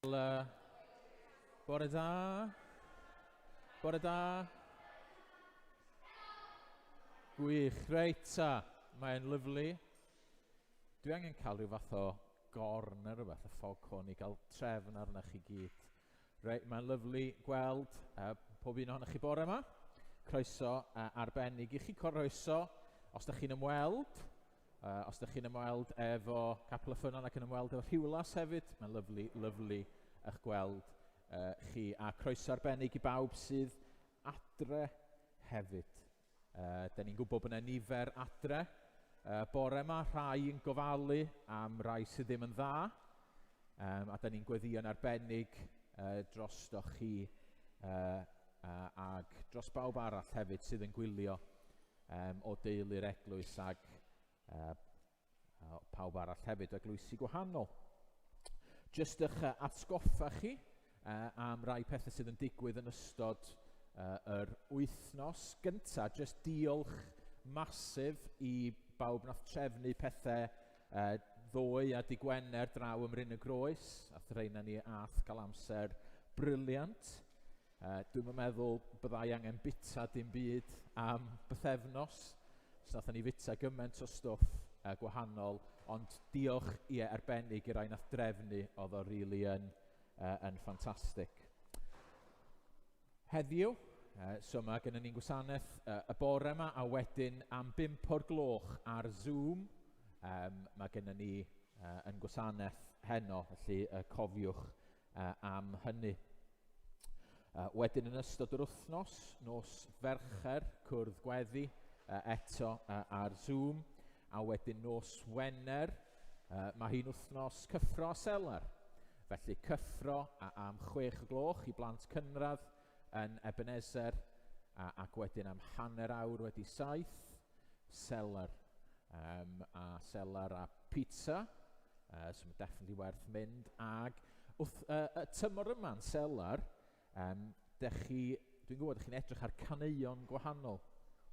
Wel, bore da. Bore da. Gwych, reit ta. Mae'n lyflu. Dwi angen cael rhyw fath o gorn neu rhywbeth, y foghorn, i gael trefn arnoch chi gyd. Reit, mae'n lyflu gweld pob un ohonoch chi bore yma. Croeso arbennig i chi, croeso os da chi'n ymweld. Os ydych chi'n ymweld efo Capel y Ffynnon ac yn ymweld efo Rhiwlas hefyd, mae'n lyflu, lyflu eich gweld chi. A croeso arbennig i bawb sydd adre hefyd. Da ni'n gwybod bod yna nifer adre bore yma, rhai yn gofalu am rai sydd ddim yn dda, a da ni'n gweddïo'n arbennig drostoch chi ag dros bawb arall hefyd sydd yn gwylio um, o deulu'r eglwys ag pawb arall hefyd o eglwysi gwahanol. Jyst eich atgoffa chi am rai pethau sydd yn digwydd yn ystod yr wythnos gyntaf. Jyst diolch masif i bawb nath trefnu pethau ddoe a di Gwener draw ym Mryn y Groes. Ath rheina ni ath gael amser briliant. Dwi'm yn meddwl byddai angen bita dim byd am bythefnos. So nathon ni fita gymaint o stwff gwahanol, ond diolch ie arbennig i rai nath drefnu, oedd o really yn, yn ffantastig. Heddiw, so mae gennym ni'n gwasanaeth y bore yma, a wedyn am 5 o'r gloch ar Zoom, mae gennym ni yn gwasanaeth heno, felly cofiwch am hynny. Wedyn yn ystod yr wythnos, nos Fercher, cwrdd gweddi eto ar Zoom, a wedyn nos Wener, mae hi'n wythnos cyffro a selar. Felly cyffro a am 6 o gloch i blant cynradd yn Ebenezer, ac wedyn am 7:30, selar. A selar a pizza, so mae definitely werth mynd. Ag wrth y tymor yma'n selar, um, dech chi, dwi'n gwybod, dych chi'n edrych ar caneuon gwahanol,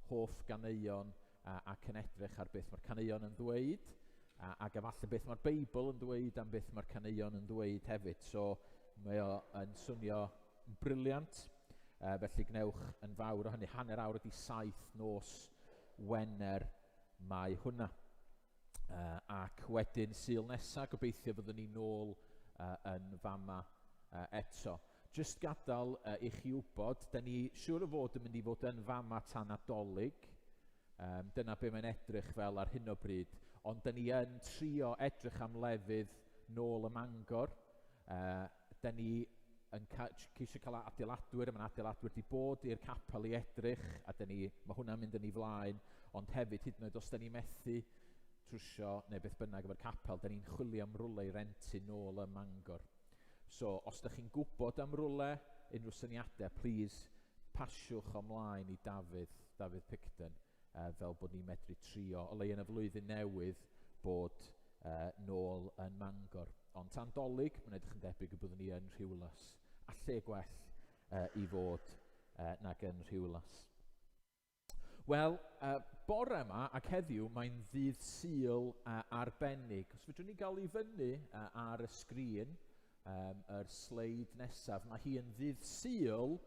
hoff ganeuon, ac yn edrych ar beth mae'r caneuon yn ddweud, ac efallai beth mae'r Beibl yn ddweud am beth mae'r caneuon yn ddweud hefyd. So mae o yn swnio briliant, felly gwnewch yn fawr o hynny. 7:30 nos Wener mae hwnna. Ac wedyn Sul nesa, gobeithio fyddwn ni nôl yn fama eto. Jyst gadael i chi wybod, da ni siŵr o fod yn mynd i fod yn fama tan Nadolig. Dyna be mae'n edrych fel ar hyn o bryd. Ond da ni yn trio edrych am lefydd nôl ym Mangor. Da ni yn ceisio cael adeiladwyr, a mae'n adeiladwyr wedi bod i'r capel i edrych, a da ni, mae hwnna'n mynd yn ei flaen, ond hefyd, hyd yn oed os da ni methu trwsio neu beth bynnag efo'r capel, da ni'n chwilio am rwle i rentu nôl ym Mangor. So, os da chi'n gwybod am rwle, unrhyw syniadau, please, pasiwch ymlaen i Dafydd, Dafydd Picton, fel bod ni'n medru trio, o leia yn y flwyddyn newydd, bod nôl yn Mangor. Ond tan Dolig, mae'n edrych yn debyg y byddwn ni yn Rhiwlas, a lle gwell i fod nag yn Rhiwlas. Wel, bore yma ac heddiw mae'n ddydd Sul arbennig. Os fedrwn ni gael i fyny ar y sgrin, yr sleid nesaf, mae hi yn ddydd Sul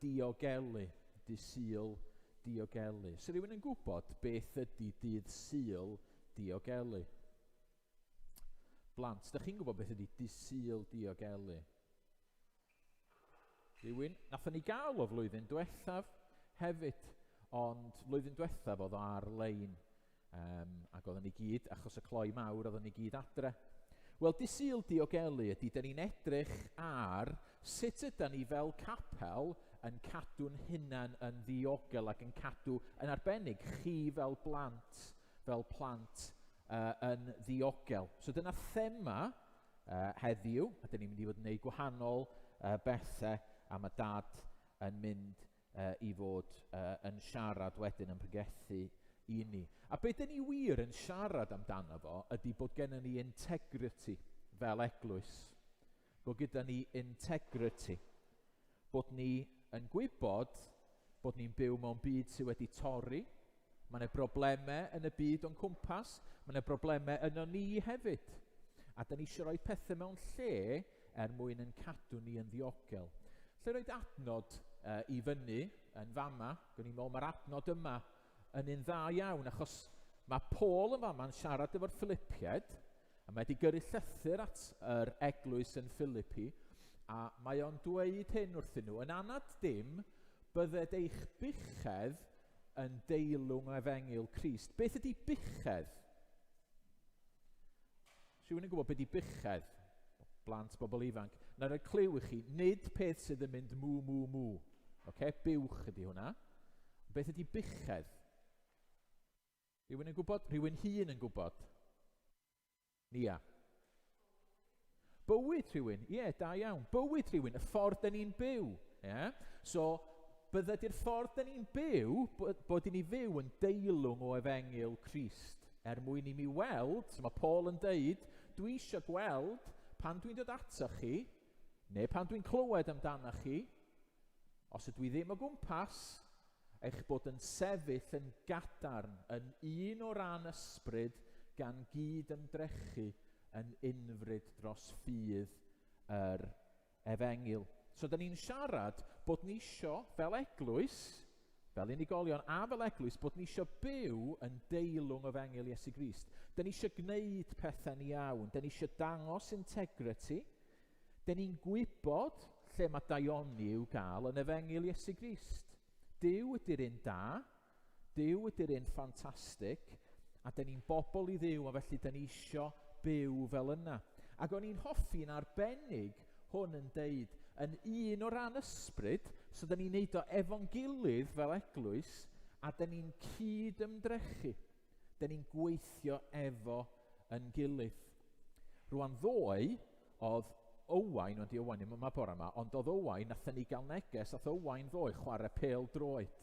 diogelu. Dydd Sul diogelu. Os rhywun yn gwybod beth ydy dydd Sul diogelu? Blant, ydych chi'n gwybod beth ydy dydd Sul diogelu? Rhywun? Nathon ni gael o flwyddyn diwethaf hefyd, ond flwyddyn diwethaf oedd o ar-lein, ac oedden ni gyd, achos y cloi mawr, oedden ni gyd adre. Wel, Dydd Sul Diogelu ydy, da ni'n edrych ar sut ydy ni fel capel yn cadw'n hunain yn ddiogel ac yn cadw, yn arbennig, chi fel blant, fel plant yn ddiogel. So dyna thema heddiw, a dyn ni'n mynd i fod yn gwneud gwahanol bethau, a mae Dad yn mynd i fod yn siarad wedyn yn pregethu i ni. A be dyn ni wir yn siarad amdano fo ydy bod gennym ni integrity fel eglwys. Bod gyda ni integrity. Bod ni yn gwybod bod ni'n byw mewn byd sydd wedi torri. Mae yna broblemau yn y byd o'n cwmpas. Mae yna broblemau yno ni hefyd. A da ni eisiau rhoi pethau mewn lle er mwyn yn cadw ni yn ddiogel. Lle roed adnod uh, i fyny yn fama, gwni i'n meddwl mae'r adnod yma yn un dda iawn, achos mae Paul yn fama'n siarad efo'r Philippiaid, a mae wedi gyrru llythyr at yr eglwys yn Philippi, a mae o'n dweud hyn wrthyn nhw, yn anad dim, bydded eich buchedd yn deilwng o efengyl Crist. Beth ydy buchedd? Rhywun yn gwybod beth ydy buchedd? Blant, bobl ifanc. Na roi cliw i chi, nid peth sydd yn mynd mw, mw, mw. Okay? Buwch ydy hwnna. Beth ydy buchedd? Rhywun yn gwybod? Rhywun hun yn gwybod? Nia. Bywyd rhywun, ie, yeah, da iawn. Bywyd rhywun, y ffordd dyn ni'n byw. Yeah? So, bydded i'r ffordd dyn ni'n byw, bod i ni fyw yn deilwng o efengyl Crist, er mwyn i mi weld, so mae Paul yn deud, dwi eisiau gweld pan dwi'n dod atoch chi, neu pan dwi'n clywed amdanoch chi, os ydw i ddim o gwmpas, eich bod yn sefyll yn gadarn yn un o ran ysbryd gan gyd ymdrechu yn unfryd dros ffydd yr efengyl. So, da ni'n siarad bod ni isio, fel eglwys, fel unigolion a fel eglwys, bod ni isio byw yn deilwng o efengyl Iesu Grist. Da ni isio gwneud pethau'n iawn. Da ni isio dangos integrity. Da ni'n gwybod lle mae daioni i'w gael yn efengyl Iesu Grist. Duw ydy'r un da, Duw ydy'r un ffantastig, a dyn ni'n bobl i Dduw, a felly dyn ni isio byw fel yna. Ac o'n i'n hoffi'n arbennig hwn yn deud, yn un o ran ysbryd, so dyn ni'n neud o efo'n gilydd fel eglwys, a dyn ni'n cyd-ymdrechu. Dyn ni'n gweithio efo yn gilydd. Rwan ddoe, oedd Owain, ond di Owain ddim yma bore yma, ond oedd Owain, nathon ni gael neges, nath Owain ddoe chwarae pêl droed.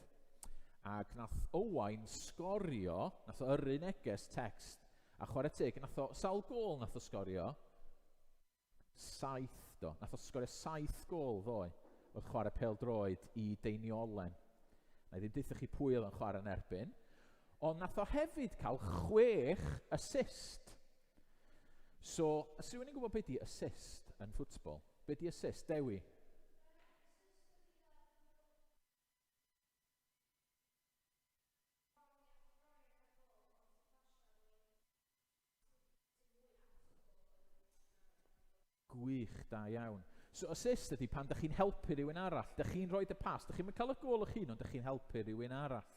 Ac nath Owain sgorio, nath o yrru neges text, a chwarae teg, nath o, sawl gôl nath o sgorio? Saith, do. Nath o sgorio saith gôl ddoe wrth chwarae pêl droed i Deiniolen. Na i ddim deutha chi pwy oedd yn chwarae yn erbyn. Ond nath o hefyd cael chwech assist. So, os rhywun yn gwybod beth di assist yn ffwtbol? Be di assist, Dewi? Gwych, da iawn. So assist ydy pan da chi'n helpu rhywun arall. Da chi'n rhoi y pas. Da chi'n cael y gôl eich hun, ond da chi'n helpu rhywun arall.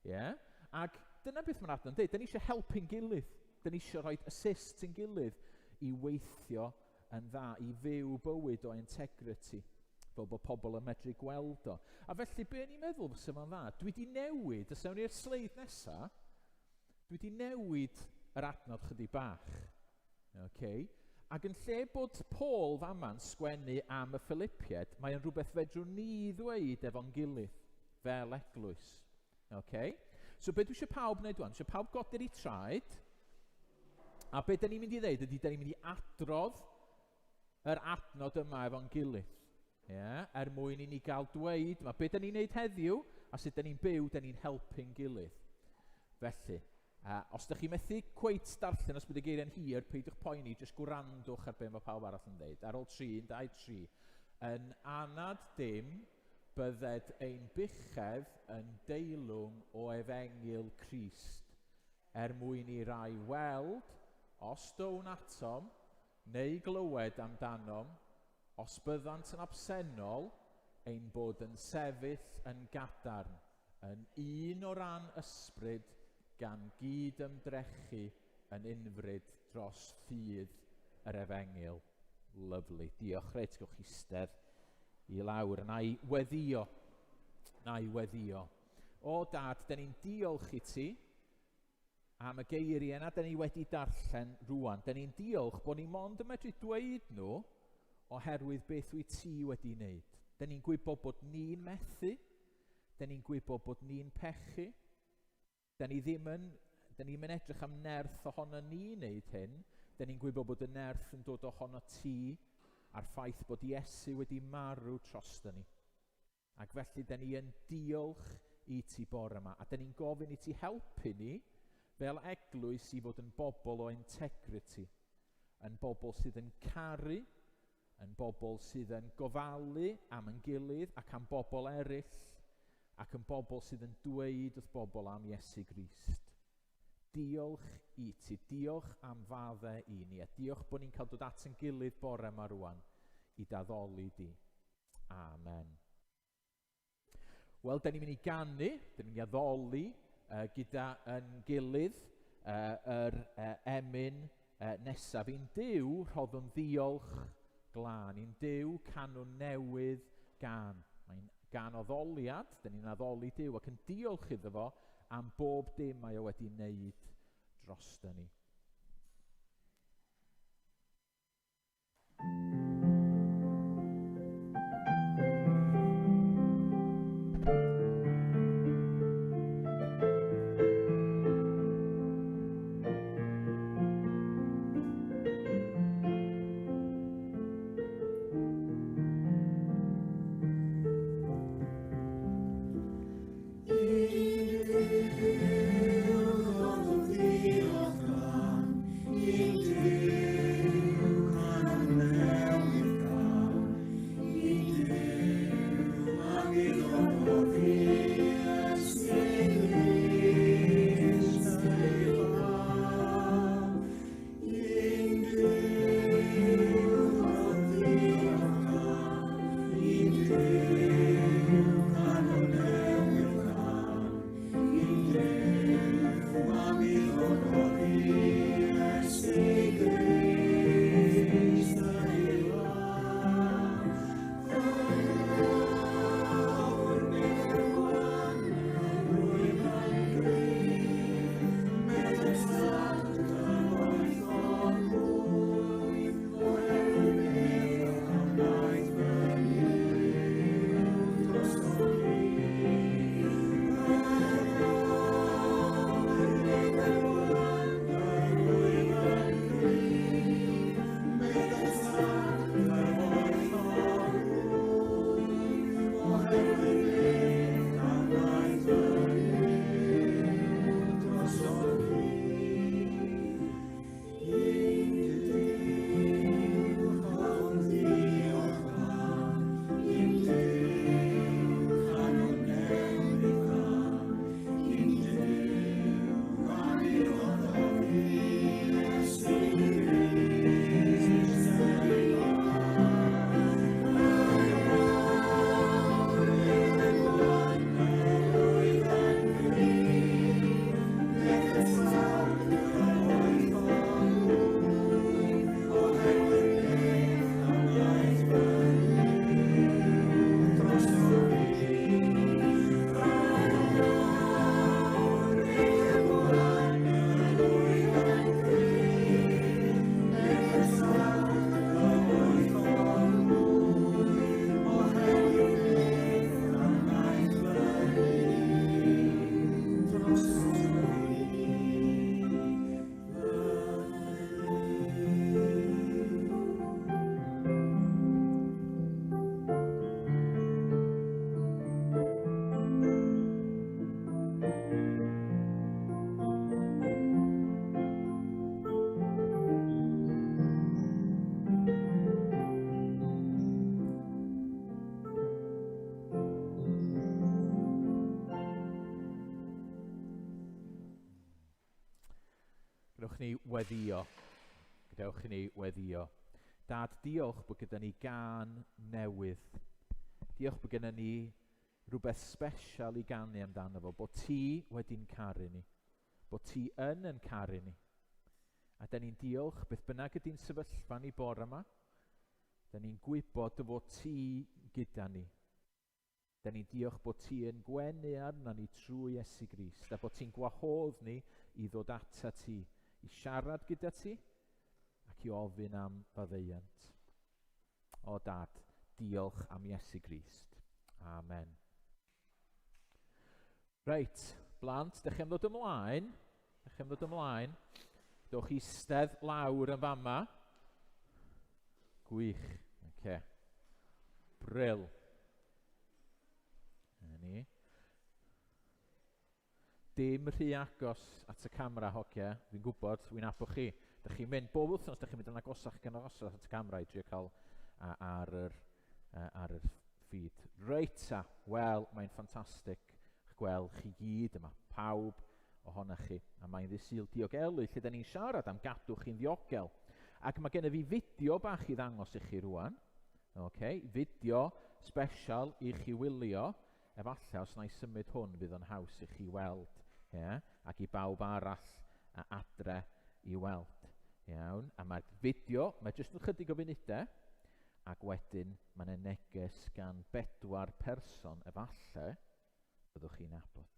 Yeah? Ac dyna beth mae'n adnodd yn dweud. Da ni eisiau helpu'n gilydd. Da ni eisiau rhoi assist yn gilydd i weithio yn dda, i fyw bywyd o integrity, fel bod pobl yn medru gweld o. A felly, be o'n i'n meddwl fysa fo'n dda? Dwi wedi newid, os ewn ni'r sleid nesaf, dwi wedi newid yr adnod chydig bach. Okay. Ac yn lle bod Paul fama'n sgwennu am y Philippiaid, mae o'n rhywbeth fedrwn ni ddweud efo'n gilydd, fel eglwys. Okay. So be dwi eisiau pawb wneud wan? Eisiau pawb godi'r i traed, a be da ni'n mynd i ddeud ydy, da ni'n mynd i adrodd yr adnod yma efo'n gilydd. Yeah, er mwyn i ni gael dweud, mae be da ni'n neud heddiw, a sut da ni'n byw, da ni'n helpu'n gilydd. Felly, os ydych chi methu cweit darllen os bydd y geiriau'n hir, peidiwch poeni, jyst gwrandwch ar be mae pawb arall yn dweud. Ar ôl 3, 1, 2, 3. Yn anad dim, bydded ein buchedd yn deilwng o efengyl Crist, er mwyn i rai weld, os down atom, neu glywed amdanom, os byddant yn absennol, ein bod yn sefyll yn gadarn, yn un o ran ysbryd, gan gyd-ymdrechu yn unfryd dros ffydd yr efengyl. Lyfli. Diolch. Reit, gewch eistedd i lawr. Na i weddio. Na i weddio. O dad, da ni'n diolch i ti am y geiriau yna da ni wedi darllen rwan. Da ni'n diolch bod ni mond yn medru dweud nhw oherwydd beth wyt ti wedi wneud. Da ni'n gwybod bod ni'n methu. Da ni'n gwybod bod ni'n pechu. Da ni ddim yn, da ni'n mynd edrych am nerth ohono ni wneud hyn. Da ni'n gwybod bod y nerth yn dod ohono ti a'r ffaith bod Iesu wedi marw drosto ni. Ac felly, da ni yn diolch i ti bore yma, a da ni'n gofyn i ti helpu ni fel eglwys i fod yn bobl o integrity, yn bobl sydd yn caru, Yn bobl sydd yn gofalu am yn gilydd ac am bobl eraill, ac yn bobl sydd yn dweud wrth bobl am Iesu Grist. Diolch i ti, diolch am fadde i ni, a diolch bod ni'n cael dod at yn gilydd bore yma rwan i daddoli di. Amen. Wel, da ni'n mynd i ganu, da ni'n mynd i addoli uh, gyda yn gilydd uh, yr uh, emyn uh, nesaf. I'n Duw, rhoddwn ddiolch glân. I'n Duw, canwn newydd gan. Mae'n gan addoliad, da ni'n addoli Duw ac yn diolch iddo fo am bob dim mae o wedi wneud drosto ni. Gadewch ni weddio. Gadewch ni weddio. Dad, diolch bod gyda ni gan newydd. Diolch bod gyda ni rhywbeth special i ganu amdano fo, bod ti wedi'n caru ni, bod ti yn yn caru ni. A da ni'n diolch beth bynnag ydy'n sefyllfa ni bore yma, da ni'n gwybod dy fod ti gyda ni. Da ni'n diolch bod ti yn gwenu arno ni trwy Iesu Grist, a bod ti'n gwahodd ni i ddod ata ti, i siarad gyda ti, ac i ofyn am faddeuant. O Dad, diolch am Iesu Grist. Amen. Reit, blant, dych chi am ddod ymlaen? Dych chi am ddod ymlaen? Dewch i stedd lawr yn fama. Gwych. Okay. Bril. Na ni. Dim rhy agos at y camera, hogia. Fi'n gwybod, wy'n abo chi. Dych chi'n mynd, bob wythnos, dych chi'n mynd yn agosach ac yn agosach at y camera i drio cael ar yr, ar yr feed. Reit ta, wel, mae'n ffantastig gweld chi gyd yma, pawb ohonoch chi. A mae'n ddydd Sul diogelu, lle da ni'n siarad am gadw chi'n ddiogel. Ac mae gennyf fi fideo bach i ddangos i chi rwan. Okay, fideo special i chi wylio. Efallai os na i symud hwn fydd o'n haws i chi weld, yeah? Ac i bawb arall adre i weld. Iawn, a mae'r fideo, mae jyst yn chydig o funudau, ac wedyn mae yna neges gan bedwar person efallai byddwch chi'n nabod.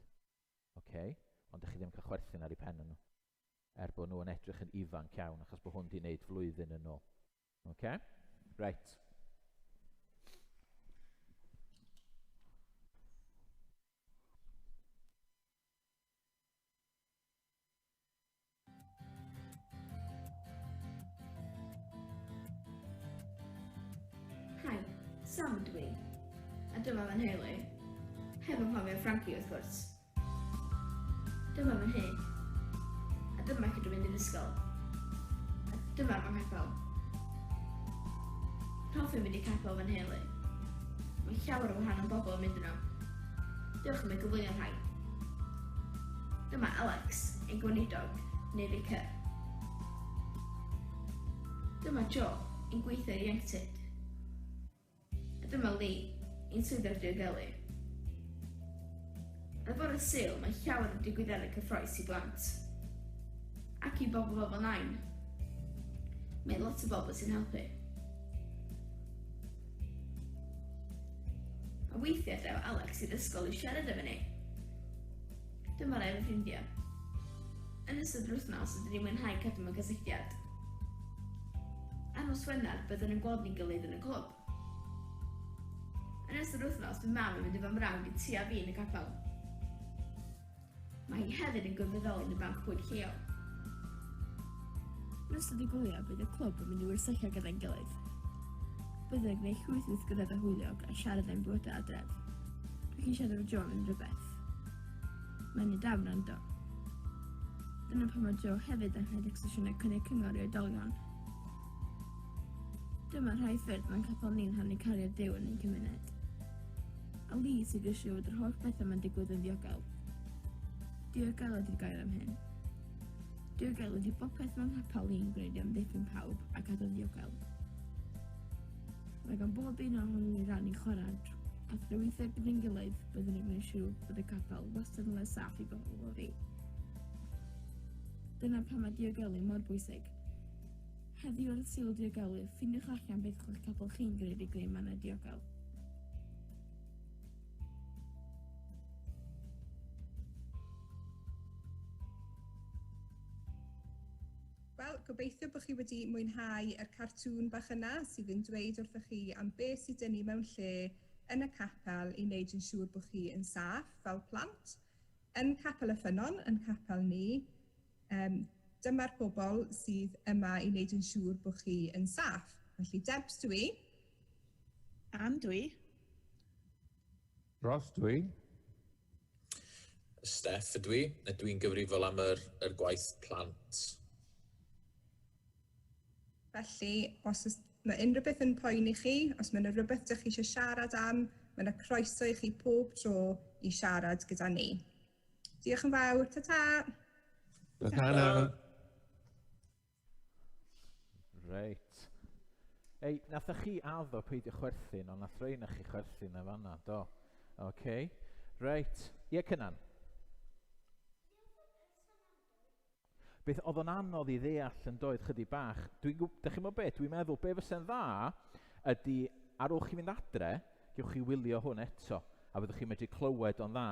Okay? Ond ydych chi ddim yn cael chwerthin ar eu pen nhw. Er bod nhw yn edrych yn ifanc iawn, achos bod hwn wedi gwneud flwyddyn yn ôl. Okay? Right. Hi, Sam ydw i. A dyma fy nheulu. Heb anghofio Frankie wrth gwrs. Dyma fy nhŷ. A dyma lle dwi'n mynd i'r ysgol. A dyma fy nghapel. Dwi'n hoffi mynd i capel fy nheulu. Mae llawer o wahanol bobl yn mynd yno. Diolch am ei gyflwyno rhai. Dyma Alex, ein gweinidog, neu vicar. Dyma Joe, ein gweithiwr ieuenctid. A dyma Lee, ein swyddog diogelu. Ar fore Sul, mae llawer o digwyddiadau cyffrous i blant. Ac i bobl fel fy nain. Mae lot o bobl sy'n helpu. A weithiau daw Alex i'r ysgol i siarad efo ni. Dyma rai o fy ffrindiau. Yn ystod yr wythnos, rydyn ni'n mwynhau cadw mewn cysylltiad. Ar nos Wener, byddwn yn gweld ni'n gilydd yn y clwb. Yn ystod yr wythnos, bydd mam yn mynd efo mrawd i tŷ a fi yn y capel. Mae hi hefyd yn gwirfoddoli yn y banc bwyd lleol. Yn ystod y gwyliau, bydd y clwb yn mynd i wersylla gyda'n gilydd. Byddwn yn gwneud llwyth o weithgareddau hwyliog a siarad am bywydau adref. Dwi'n siarad efo John yn rhywbeth. Mae'n ei daf wrando. Dyna pam mae Joe hefyd yn rhedeg sesiynau cynnig cyngor i oedolion. Dyma rhai ffyrdd mae'n capel ni'n rhannu cariad Duw yn ein cymuned. A Lee sy'n gwysio fod yr holl bethau mae'n digwydd yn ddiogel. Diogel ydy'r gair am hyn. Diogel ydy bopeth mae'n nghapel ni'n gwneud i amddiffyn pawb a cadw'n ddiogel. Mae gan bob un ohonon ni ran i chwarae a thrwy weithio gyda'n gilydd byddwn ni'n gwneud siŵr bod y capel wastad yn le saff i bobl fel fi. Dyna pam mae diogelu mor bwysig. Heddiw ar y Sul Diogelu, ffindiwch allan beth ydych capel chi'n gwneud i greu mannau diogel. Wel, gobeithio bod chi wedi mwynhau yr cartŵn bach yna sydd yn dweud wrthych chi am beth sydd dyn ni mewn lle yn y capel i wneud yn siŵr bod chi yn saff fel plant. Yn Capel y Ffynnon, yn capel ni, um, dyma'r pobl sydd yma i wneud yn siŵr bod chi yn saff. Felly Debs dwi. Ann dwi. Ross dwi. Steff ydw i, a dwi'n gyfrifol am yr, yr gwaith plant. Felly, os oes, mae unrhyw beth yn poeni chi, os mae yna rhywbeth ydych chi eisiau siarad am, mae yna croeso i chi pob tro i siarad gyda ni. Diolch yn fawr, ta-ta! Ta-ta nawr! Reit. Ei, nathoch chi addo peidio chwerthin, ond nath rei na chi chwerthin na fanna, do. Oce. Okay. Reit. Ie, Cynan. Beth oedd o'n anodd i ddeall yn doedd chydig bach. Dwi'n gwb... Dych chi'n meddwl beth? Dwi'n meddwl be fysa'n dda ydy ar ôl chi fynd adre, gewch chi wylio hwn eto a fyddwch chi'n medru clywed o'n dda.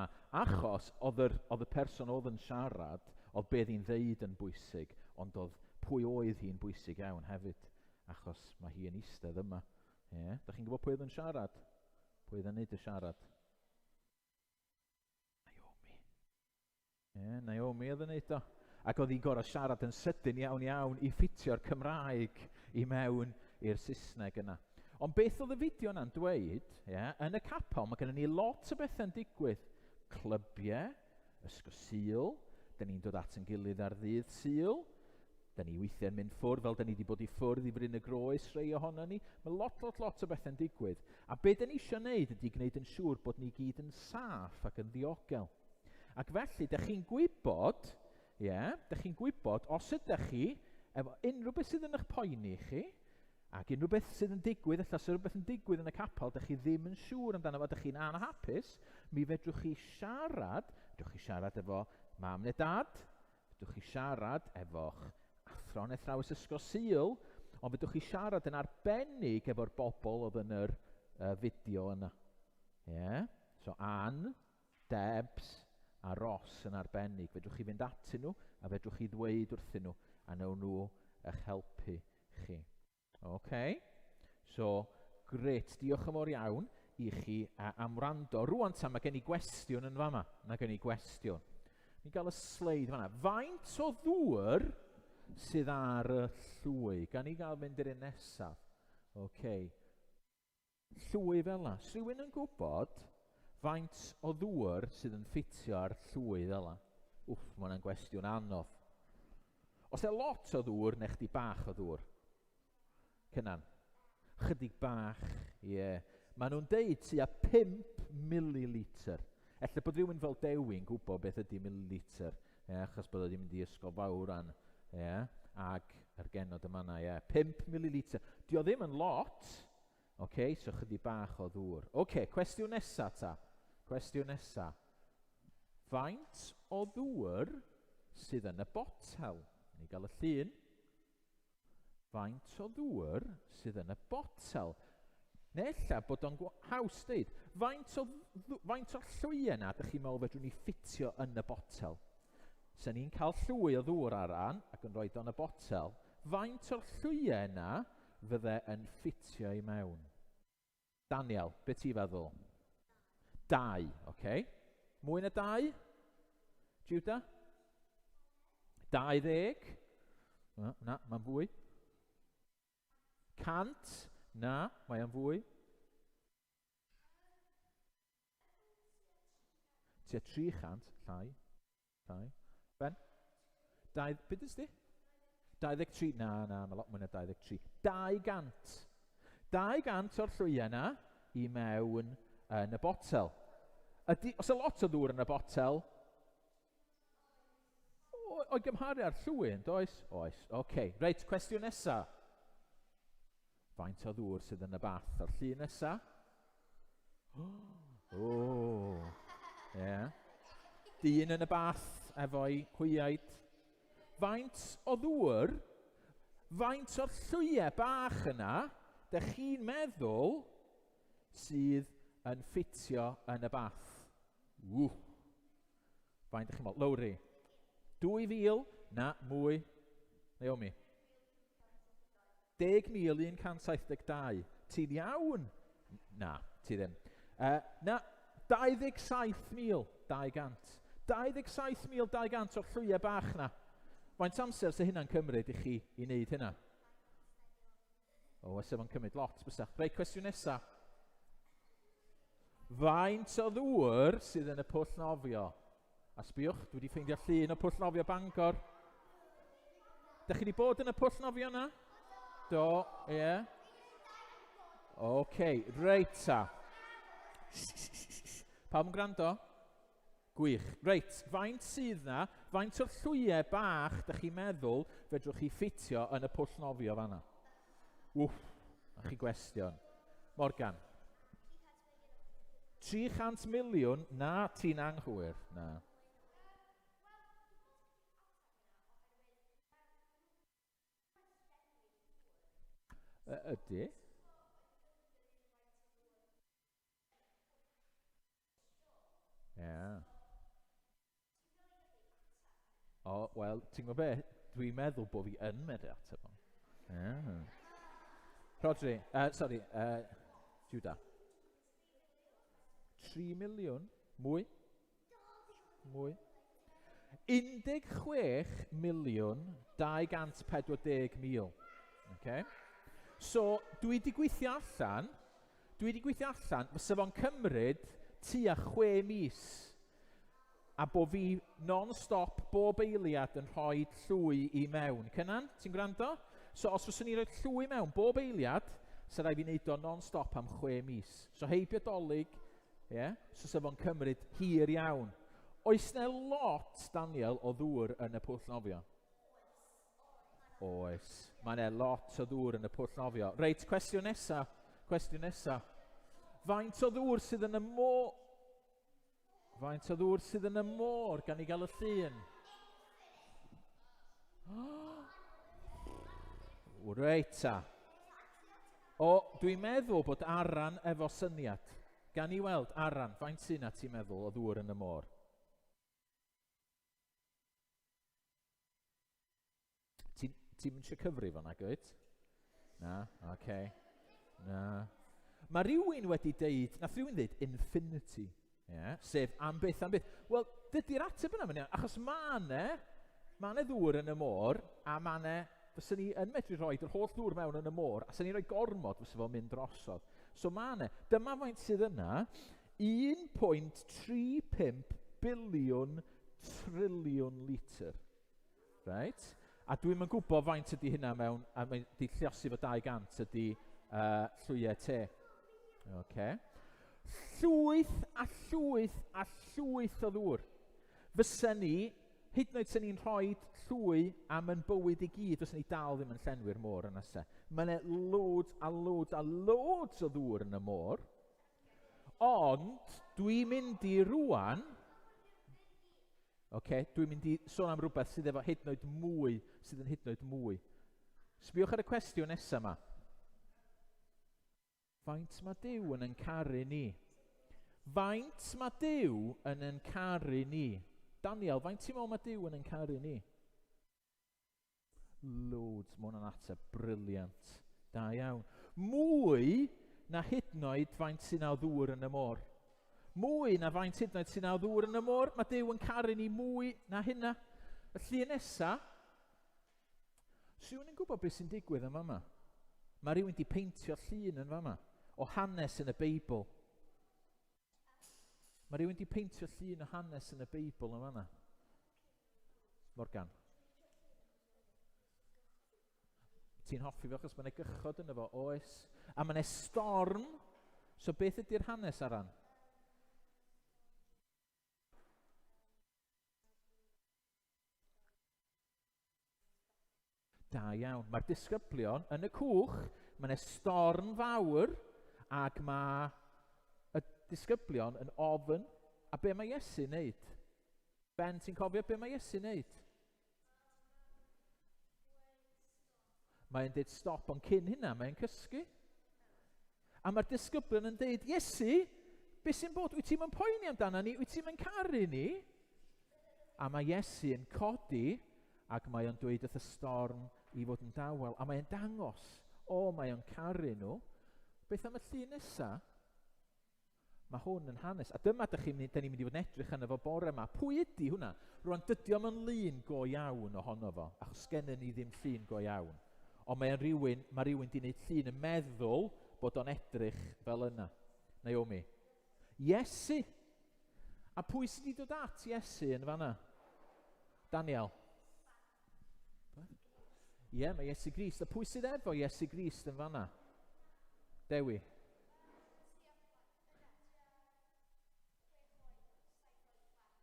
Achos oedd yr, oedd y person oedd yn siarad, oedd be oedd hi'n ddeud yn bwysig, ond oedd pwy oedd hi'n bwysig iawn hefyd, achos mae hi yn eistedd yma. Ie, yeah. Da chi'n gwybod pwy oedd yn siarad? Pwy oedd yn neud y siarad? Naomi. Ie, yeah, Naomi oedd yn neud o. Ac oedd hi'n gorau siarad yn sydyn iawn iawn i ffitio'r Cymraeg i mewn i'r Saesneg yna. Ond beth oedd y fideo yna'n dweud, yeah, yn y capel mae gennym ni lot o bethau'n digwydd. Clybiau, Ysgol Sul, dyn ni'n dod at yn gilydd ar ddydd Sul. Da ni weithiau'n mynd ffwrdd fel da ni wedi bod i ffwrdd i Fryn y Groes rhai ohono ni. Mae lot, lot, lot o bethau'n digwydd. A be da ni eisiau gwneud ydy gwneud yn siŵr bod ni gyd yn saff ac yn ddiogel. Ac felly, da chi'n gwybod, ie, yeah, da chi'n gwybod, os ydych chi, efo unrhyw beth sydd yn eich poeni chi, ac unrhyw beth sydd yn digwydd, ella sydd rhywbeth yn digwydd yn y capel, da chi ddim yn siŵr amdano fo, da chi'n anhapus, mi fedrwch chi siarad, fedrwch chi siarad efo mam neu dad, Fedrwch chi siarad efo'ch athro neu athrawes ysgol Sul, ond fedrwch chi siarad yn arbennig efo'r bobl oedd yn yr fideo yna. Yeah? So Ann, Debs a Ross yn arbennig. Fedrwch chi fynd atyn nhw a fedrwch chi ddweud wrthyn nhw a wnawn nhw eich helpu chi. OK, so grêt, diolch yn fawr iawn i chi am wrando. Rwan ta, mae gen i gwestiwn yn fama. Mae gen i gwestiwn. Ni'n gael y sleid fanna. Faint o ddŵr sydd ar y llwy? Gan i gael mynd i'r un nesaf. OK. Llwy fel la. Rhywun yn gwybod faint o ddŵr sydd yn ffitio ar llwy fel la? Wff, mae hwnna'n gwestiwn anodd. Os e lot o ddŵr neu chdi bach o ddŵr? Cynan. Chydig bach, ie. Yeah. Maen nhw'n deud tua 5 millilitr. Ella bod rhywun fel Dewi'n gwybod beth ydy millilitr, yeah, achos bod o wedi mynd i ysgol fawr an, yeah, ag yr genod yma yna, yeah. 5 millilitr. Di o ddim yn lot, ok, so chydig bach o ddŵr. Ok, cwestiwn nesa ta. Cwestiwn nesa. Faint o ddŵr sydd yn y botel? Ni gael y llun. Faint o ddŵr sydd yn y botel? Neu ella bod o'n haws dweud, faint o, faint o'r llwyau yna ydych chi'n meddwl fedrwn ni ffitio yn y botel? Se ni'n cael llwy o ddŵr aran ac yn rhoi o'n y botel, faint o'r llwyau yna fydde yn ffitio i mewn? Daniel, be ti feddwl? Dau, oce. Okay. Mwy na dau? Judah? 20? Na, na mae'n fwy. 100? Na, mae'n fwy. Tua 300, llai. Llai. Ben? Dau, beth ydys di? 23, na, na, mae lot mwy na 23. 200. 200 o'r llwyau yna i mewn yn y botel. Ydy, os y lot o ddŵr yn y botel, o'i gymharu â'r llwy, yn does? Oes. Oce, okay. Reit, cwestiwn nesa. Faint o ddŵr sydd yn y bath? A'r llun nesa? O, ie. Yeah. Dyn yn y bath efo'i hwyaid. Faint o ddŵr, faint o'r llwyau bach yna, dych chi'n meddwl sydd yn ffitio yn y bath? Ww. Faint ydych chi'n meddwl? Lowri. 2,000? Na, mwy. Naomi. 10,172. Ti'n iawn? Na, ti ddim. Na, 27,200. 27,200 o'r llwyau bach na. Faint amser sy'n hynna'n cymryd i chi i wneud hynna? O, oes efo'n cymryd lot, bysa. Reit, cwestiwn nesa. Faint o ddŵr sydd yn y pwll nofio? A sbiwch, dwi wedi ffeindio llun o pwll nofio Bangor. Da chi wedi bod yn y pwll nofio yna? Do, ie. Yeah. OK, reit ta. Pawb yn gwrando? Gwych. Reit, faint sydd na? Faint o'r llwyau bach da chi'n meddwl fedrwch chi ffitio yn y pwll nofio fanna? Wff, a chi gwestiwn. Morgan. 300 miliwn? Na, ti'n anghywir. Na. Ydy. Ie. Yeah. O, wel, ti'n gwybod be? Dwi'n meddwl bod fi yn medru ateb o. Yeah. Rodri, sorry, Judah. 3 miliwn? Mwy? Mwy? 16 miliwn 240 mil. Okay? So, dwi wedi gweithio allan, dwi wedi gweithio allan, fysa fo'n cymryd tua 6 mis. a bo fi non-stop bob eiliad yn rhoi llwy i mewn. Cynan, ti'n gwrando? So os fyswn i'n rhoi llwy mewn bob eiliad, sa rhaid fi wneud o non-stop am 6 mis. So heibio Dolig, ie, yeah, so sa fo'n cymryd hir iawn. Oes 'na lot, Daniel, o ddŵr yn y pwll nofio? Oes. Mae yna lot o ddŵr yn y pwll nofio. Reit, cwestiwn nesa. Cwestiwn nesa. Faint o ddŵr sydd yn y mo... Faint o ddŵr sydd yn y môr? Gan i gael y llun. Reit ta. O, dwi'n meddwl bod Aran efo syniad. Gan i weld, Aran, faint sy'n na ti'n meddwl o ddŵr yn y môr? Ti'n ti mynd eisiau cyfrif o'na, gwyt? Na, oce. Okay. Na. Mae rhywun wedi deud, nath rhywun ddeud infinity, yeah, sef am byth, am byth. Wel, dydy'r ateb yna, mynd achos mae 'ne, ma' 'ne ddŵr yn y môr, a mae 'ne, fyswn ni yn medru rhoi yr holl ddŵr mewn yn y môr, a sy'n ni'n rhoi gormod fysa fo'n mynd drosodd. So mae 'ne, dyma faint sydd yna, 1.35 biliwn triliwn litr. Reit? A dwi'm yn gwybod faint ydy hynna mewn, a mae di lliosi fo 200 ydy llwyau te. Okay. Llwyth a llwyth a llwyth o ddŵr. Fysa ni, hyd yn oed sy'n ni'n rhoi llwy am yn bywyd i gyd, fysa ni dal ddim yn llenwi'r môr yna se. Mae yna loads a loads a loads o ddŵr yn y môr. Ond dwi'n mynd i rwan. Oce, dwi'n mynd i sôn am rhywbeth sydd efo hyd yn oed mwy, sydd yn hyd yn oed mwy. Sbiwch ar y cwestiwn nesaf yma. Faint mae Duw yn yn caru ni? Faint mae Duw yn yn caru ni? Daniel, faint ti'n meddwl mae Duw yn yn caru ni? Loads, mae hwnna'n ateb brilliant. Da iawn. Mwy na hyd yn oed faint sy'n o ddŵr yn y môr. Mwy na faint hyd yn oed sy'n o ddŵr yn y môr. Mae Duw yn caru ni mwy na hynna. Y llun nesa, Rhywun yn gwybod beth sy'n digwydd yn fama? Mae rhywun wedi peintio llun yn fama o hanes yn y Beibl. Mae rhywun wedi peintio llun o hanes yn y Beibl yn fanna. Morgan. Ti'n hoffi fo achos mae'n gychod yno fo, oes. A mae'n storm. So beth ydy'r hanes aran? Da iawn. Mae'r disgyblion yn y cwch, mae yna storm fawr, ac mae y disgyblion yn ofn. A be mae Iesu'n neud? Ben, ti'n cofio be mae Iesu'n neud? Mae'n dweud stop, ond cyn hynna mae'n cysgu. A mae'r disgyblion yn dweud, Iesu, beth sy'n bod? Wyt ti'n mynd poeni amdano ni? Wyt ti'n mynd caru ni? A mae Iesu yn codi ac mae o'n dweud wrth y storm i fod yn dawel. A mae'n dangos, o, mae o'n caru nhw. Beth am y llun nesaf? Mae hwn yn hanes. A dyma dych chi'n mynd, ni'n mynd i fod yn edrych arno fo bore yma. Pwy ydy hwnna? Rwan, dydy o'm yn lun go iawn ohono fo, achos gennyn ni ddim llun go iawn. Ond mae'n rhywun, mae rhywun di wneud llun yn meddwl bod o'n edrych fel yna. Naomi. Iesu! A pwy sydd wedi dod at Iesu yn fanna? Daniel. Ie, yeah, mae Iesu Grist. A pwy sydd efo Iesu Grist yn fanna? Dewi.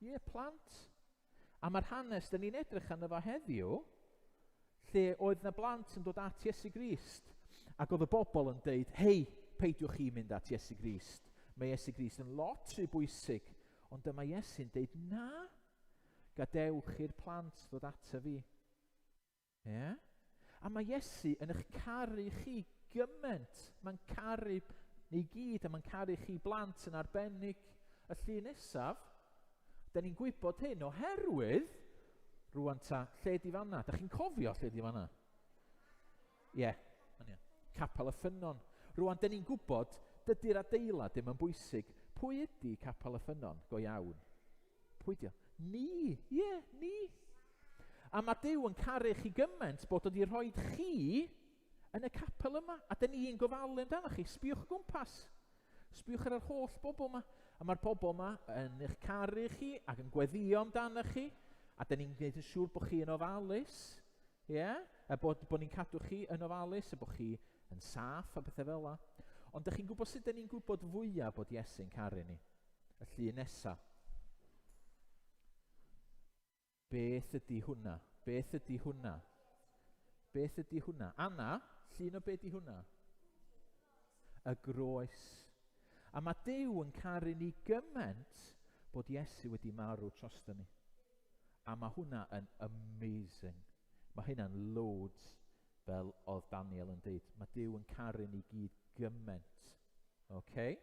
Ie, yeah, plant. A mae'r hanes, dyn ni'n edrych arno fo heddiw, lle oedd na blant yn dod at Iesu Grist, ac oedd y bobl yn deud, hei, peidiwch chi mynd at Iesu Grist. Mae Iesu Grist yn lot rhy bwysig. Ond dyma Iesu'n deud, na, gadewch i'r plant ddod ato fi. Ie? A mae Iesu yn eich caru chi gymaint. Mae'n caru ni gyd a mae'n caru chi blant yn arbennig. Y llun nesaf, da ni'n gwybod hyn oherwydd, rwan ta, lle di fanna? Da chi'n cofio lle di fanna? Ie, yeah, Capel y Ffynnon. Rwan, da ni'n gwybod, dydy'r adeilad ddim yn bwysig. Pwy ydy Capel y Ffynnon go iawn? Pwy di o? Ni, ie, yeah, ni. A mae Duw yn caru chi gymaint bod wedi rhoi chi yn y capel yma. A dyn ni'n gofalu amdano chi. Sbiwch o gwmpas. Sbiwch ar yr holl bobl yma. A mae'r bobl yma yn eich caru chi ac yn gweddio amdano chi. A dyn ni'n gwneud yn siŵr bod chi yn ofalus. Ie? Yeah? A bod, bod ni'n cadw chi yn ofalus, a bod chi yn saff a pethau fel la. Ond dych chi'n gwybod sut dyn ni'n gwybod fwyaf bod Iesu'n caru ni? Y llun nesaf. Beth ydy hwnna? Beth ydy hwnna? Beth ydy hwnna? Anna, llun o be di hwnna? Y groes. A mae Duw yn caru ni gymaint bod Iesu wedi marw drosto ni. A mae hwnna yn amazing. Mae hynna'n loads fel oedd Daniel yn deud. Mae Duw yn caru ni gyd gymaint. Okay?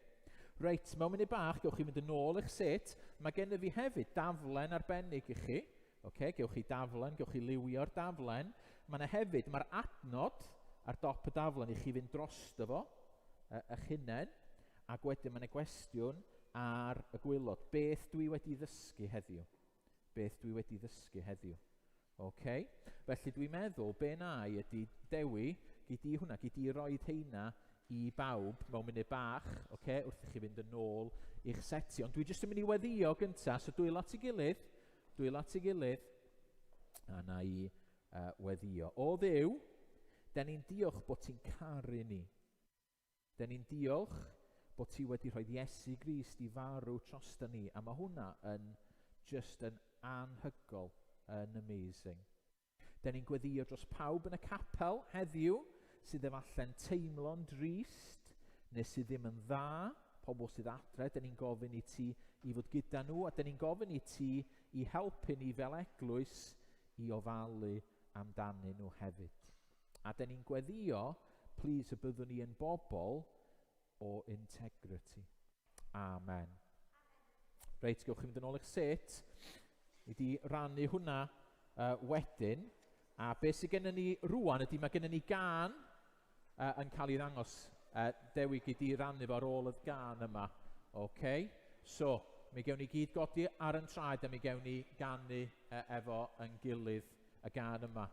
Reit, mewn munud bach, gewch chi fynd yn ôl eich set. Mae gennyf fi hefyd daflen arbennig i chi. Okay, gewch chi daflen, gewch chi liwio'r daflen. Mae yna hefyd, mae'r adnod ar dop y daflen i chi fynd drosto fo, eich hunain, ac wedyn mae yna gwestiwn ar y gwylod. Beth dwi wedi ddysgu heddiw? Beth dwi wedi ddysgu heddiw? Ok, felly dwi'n meddwl be na i ydy Dewi, gei di hwnna, gei di roed heina i bawb mewn munud bach, ok, wrth i chi fynd yn ôl i'ch seti. Ond dwi jyst yn mynd i weddio gynta, so dwylo at ei gilydd, dwylo at ei gilydd, a na i weddio. O Dduw, den ni'n diolch bod ti'n caru ni. Den ni'n diolch bod ti wedi rhoi Iesu Grist i farw trosta ni, a mae hwnna yn just yn anhygol, yn amazing. Den ni'n gweddio dros pawb yn y capel heddiw sydd efallai'n teimlo'n drist neu sydd ddim yn dda, pobl sydd adre, den ni'n gofyn i ti i fod gyda nhw, a den ni'n gofyn i ti i helpu ni fel eglwys i ofalu amdanyn nhw hefyd. A den ni'n gweddio, please, y byddwn ni yn bobl o integrity. Amen. Reit, gewch chi fynd yn ôl i'ch set. Ni di rannu hwnna wedyn. A beth sydd gennym ni rwan ydy mae gennym ni gan yn cael ei ddangos. Dewi, gei di rannu fo ar ôl y gan yma. OK, so mi gewn ni gyd godi ar yn traed a mi gewn ni ganu efo yn gilydd y gan yma.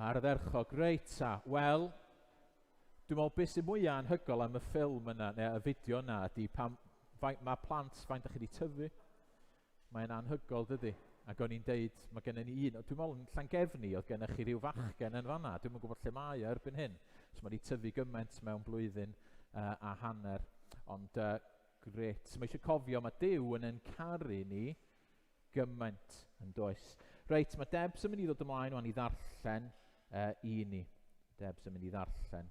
Ardderchog, reit ta. Wel, dwi'n meddwl beth sy'n mwyaf anhygol am y ffilm yna, neu y fideo yna, ydy pam, faint, mae plant faint ydych chi wedi tyfu. Mae'n anhygoel, dydy? Ac o'n i'n deud, mae gennym ni un, dwi'n meddwl yn Llangefni, oedd gennych chi rhyw fachgen yn fanna, dwi'n yn gwybod lle mae o erbyn hyn. So mae wedi tyfu gymaint mewn blwyddyn a hanner. Ond gret. Mae eisiau cofio, mae Duw yn ein caru ni gymaint yn does. Reit, mae Debs yn mynd i ddod ymlaen wan i ddarllen i ni. Debs yn mynd i ddarllen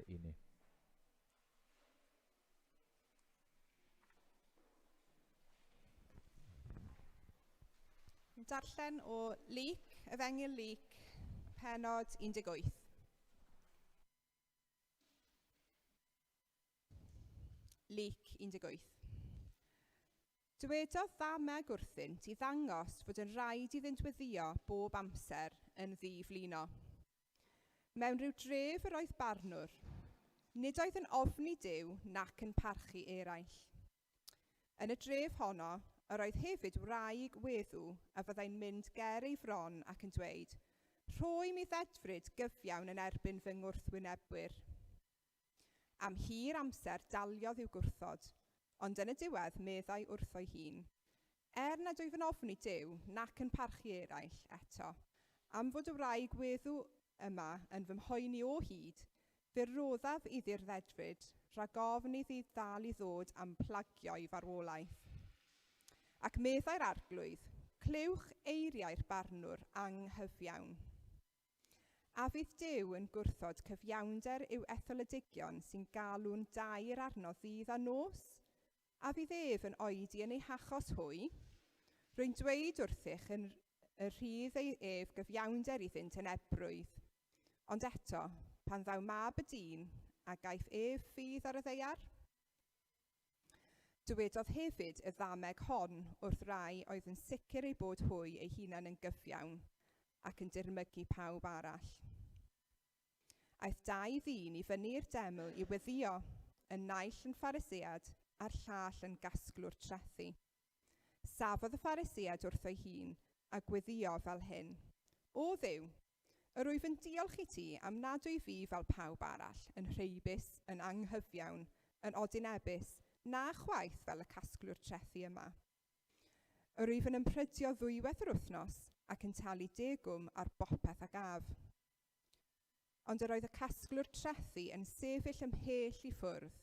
i ni. Darllen o Luc, Efengyl Luc, penod 18. Luc 18. Dywedodd ddameg wrthynt i ddangos fod yn rhaid iddynt weddio bob amser yn ddiflino. Mewn rhyw dref yr oedd barnwr. Nid oedd yn ofni Duw nac yn parchu eraill. Yn y dref honno, yr oedd hefyd wraig weddw a fyddai'n mynd ger ei fron ac yn dweud, Rhoi mi ddedfryd gyfiawn yn erbyn fy ngwrthwynebwyr. Am hir amser daliodd i'w gwrthod, ond yn y diwedd meddai wrtho'i hun. Er nad wyf yn ofni Duw nac yn parchu eraill eto, am fod y wraig weddw yma yn fy mhoeni o hyd, fe roddaf iddi'r ddedfryd, rhag ofn iddi ddal i ddod am plagio i farwolaeth. Ac meddai'r arglwydd, clywch eiriau'r barnwr anghyfiawn. A fydd Duw yn gwrthod cyfiawnder i'w etholedigion sy'n galw'n daer arno ddydd a nos? A fydd ef yn oedi yn eu hachos hwy? Rwy'n dweud wrthych yn y rhydd ei ef gyfiawnder iddynt yn ebrwydd. Ond eto, pan ddaw mab y dyn, a gaiff ef ffydd ar y ddaear? Dywedodd hefyd y ddameg hon wrth rai oedd yn sicr eu bod hwy eu hunain yn gyfiawn ac yn dirmygu pawb arall. Aeth dau ddyn i fyny i'r deml i weddïo, y naill yn Pharisead a'r llall yn gasglwr trethi. Safodd y Pharisead wrtho'i hun a gweddïo fel hyn: O Dduw, yr wyf yn diolch i ti am nad wyf fi fel pawb arall, yn rheibus, yn anghyfiawn, yn odinebus, na chwaith fel y casglwr trethi yma. Yr wyf yn ymprydio ddwywaith yr wythnos ac yn talu degwm ar bopeth a gaf. Ond yr oedd y casglwr trethi yn sefyll ymhell i ffwrdd,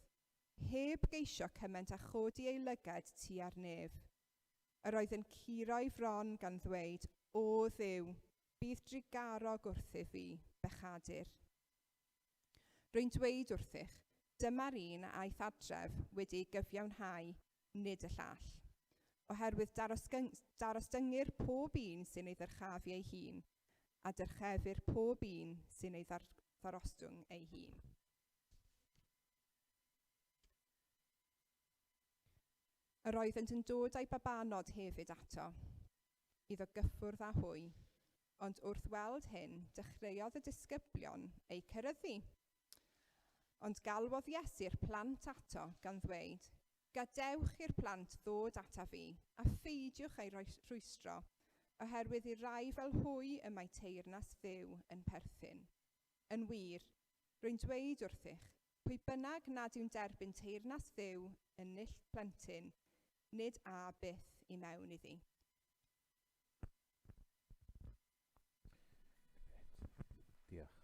heb geisio cymaint â chodi ei lygad tua'r nef. Yr oedd yn curo'i fron gan ddweud, O Dduw, bydd drugarog wrthyf fi, bechadur. Rwy'n dweud wrthych, dyma'r un a aeth adref wedi ei gyfiawnhau, nid y llall. Oherwydd darostyngir pob un sy'n ei ddyrchafu ei hun, a dyrchefir pob un sy'n ei ddarostwng ei hun. Yr oeddent yn dod â'i babanod hefyd ato, iddo gyffwrdd â hwy, ond wrth weld hyn, dechreuodd y disgyblion eu ceryddu. Ond galwodd Iesu'r plant ato gan ddweud, Gadewch i'r plant ddod ataf fi, a pheidiwch eu rhwystro, oherwydd i rai fel hwy y mae teyrnas Dduw yn perthyn. Yn wir, rwy'n dweud wrthych, pwy bynnag nad yw'n derbyn teyrnas Dduw yn null plentyn, nid â byth i mewn iddi. Diolch.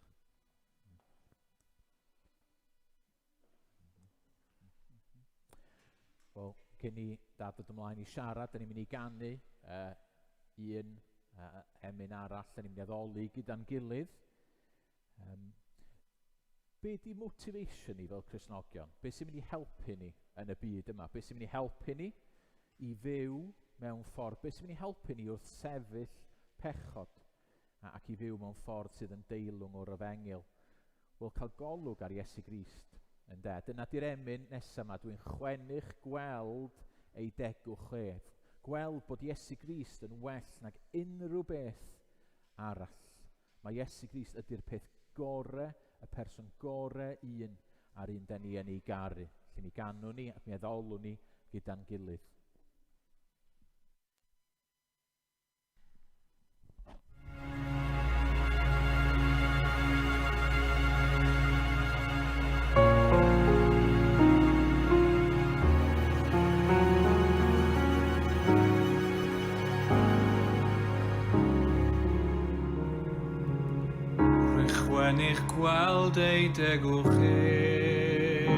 Wel, cyn i dad ddod ymlaen i siarad, da ni'n mynd i ganu un emyn arall, da ni'n mynd i addoli gyda'n gilydd. Be di motivation ni fel Cristnogion? Be sy'n mynd i helpu ni yn y byd yma? Be sy'n mynd i helpu ni i fyw mewn ffordd? Be sy'n mynd i helpu ni wrth sefyll pechod ac i fyw mewn ffordd sydd yn deilwng o'r efengyl? Wel, cael golwg ar Iesu Grist, ynde? Dyna di'r emyn nesaf yma. Dwi'n chwennych gweld ei degwch ef. Gweld bod Iesu Grist yn well nag unrhyw beth arall. Mae Iesu Grist ydy'r peth gore, y person gore un a'r un da ni yn ei garu. Felly mi ganwn ni ac mi addolwn ni gyda'n gilydd. Rhychwenych gweld ei degwch ef,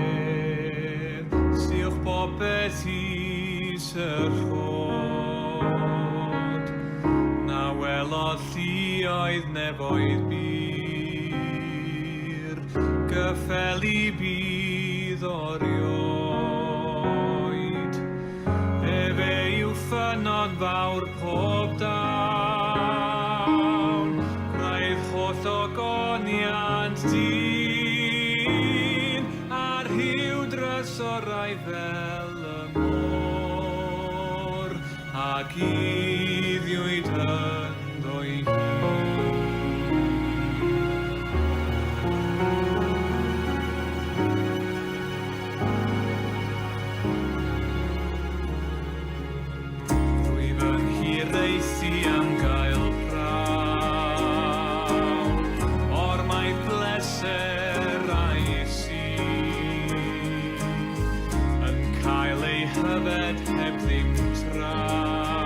Siwch bopeth i syrchod. Na welodd lluoedd nefoedd bur, Gyffeli bydd orioed. Efe yw ffynnon fawr pob dawn, Gwraidd holl ogoniant dyn, A rhyw drysorau fel y môr, A guddiwyd ynddo'i hun. Rwyf yn hiraethu am gael prawf o'r maith bleser a'i sydd yn cael ei hyfed heb ddim traw.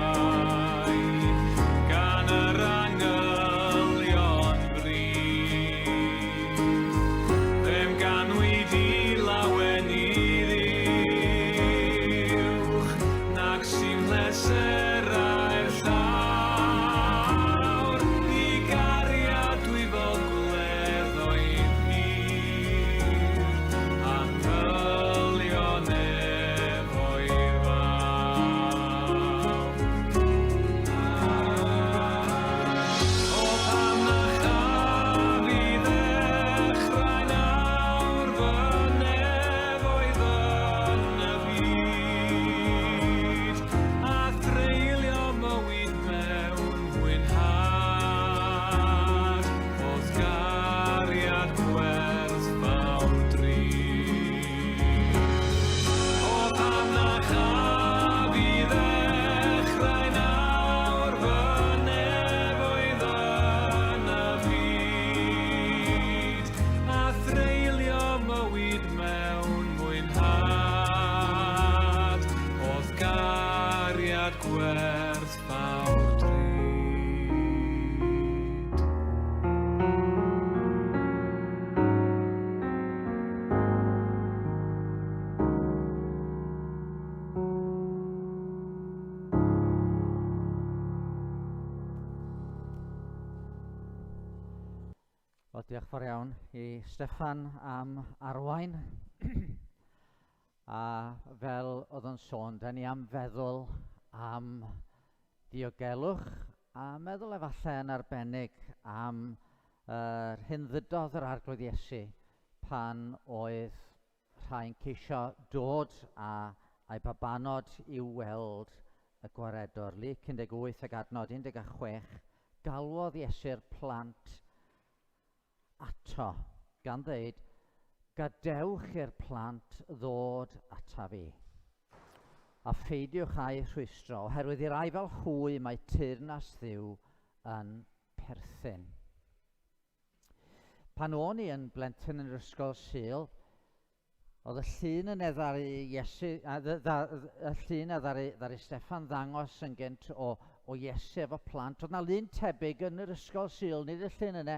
Wel, diolch fawr iawn i Steffan am arwain. A fel oedd o'n sôn, da ni am feddwl am diogelwch a meddwl efallai yn arbennig am yr hyn ddydodd yr Arglwydd Iesu pan oedd rhai'n ceisio dod a a'i babanod i'w weld y gwaredwr. Luc 18 ac adnod 16, galwodd Iesu'r plant ato, gan ddeud, gadewch i'r plant ddod ata fi. A pheidiwch â'u rhwystro, oherwydd i rai fel hwy mae teyrnas Dduw yn perthyn. Pan o'n i yn blentyn yn yr ysgol Sul, oedd y llun yn ddaru Iesu, a, y llun a ddaru, ddaru Steffan ddangos yn gynt o, o Iesu efo plant. Oedd na lun tebyg yn yr ysgol Sul, nid y llun yna,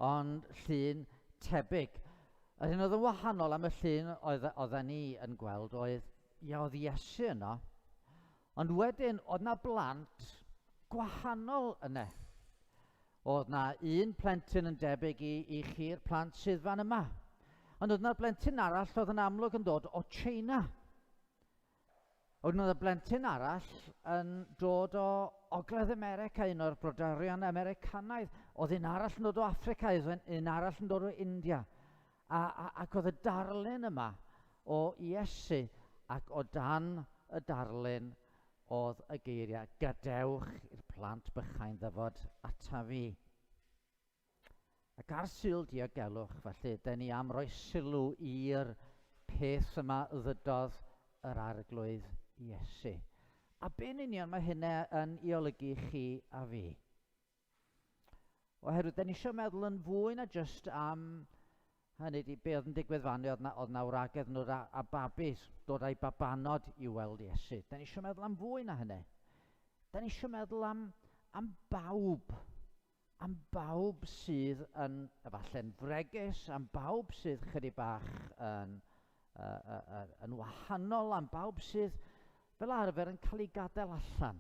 ond llun tebyg. Yr hyn oedd yn wahanol am y llun oedd, oedden ni yn gweld oedd, ia, oedd Iesu yno, ond wedyn oedd na blant gwahanol yna. Oedd na un plentyn yn debyg i, i chi'r plant sydd fan yma. Ond oedd na blentyn arall oedd yn amlwg yn dod o China. Oedd na blentyn arall yn dod o Ogledd America, un o'r brodorion Americanaidd. Oedd un arall yn dod o Affrica, oedd un arall yn dod o India. A, a, ac oedd y darlun yma o Iesu ac o dan y darlun oedd y geiriau, gadewch i'r plant bychain ddyfod ata fi. Ac ar Sul Diogelwch, felly, dyn ni am roi sylw i'r peth yma ddydodd yr Arglwydd Iesu. A be'n union mae hynna yn ei olygu chi a fi? Oherwydd, dyn ni eisiau meddwl yn fwy na jyst am hynny di, be oedd yn digwydd fan oedd na, oedd na wragedd nhw a, a babis, dod â'i babanod i weld Iesu. Da ni eisiau meddwl am fwy na hynny. Da ni eisiau meddwl am, am bawb. Am bawb sydd yn efallai'n fregus, am bawb sydd chydig bach yn, uh, uh, uh, yn wahanol, am bawb sydd fel arfer yn cael ei gadael allan,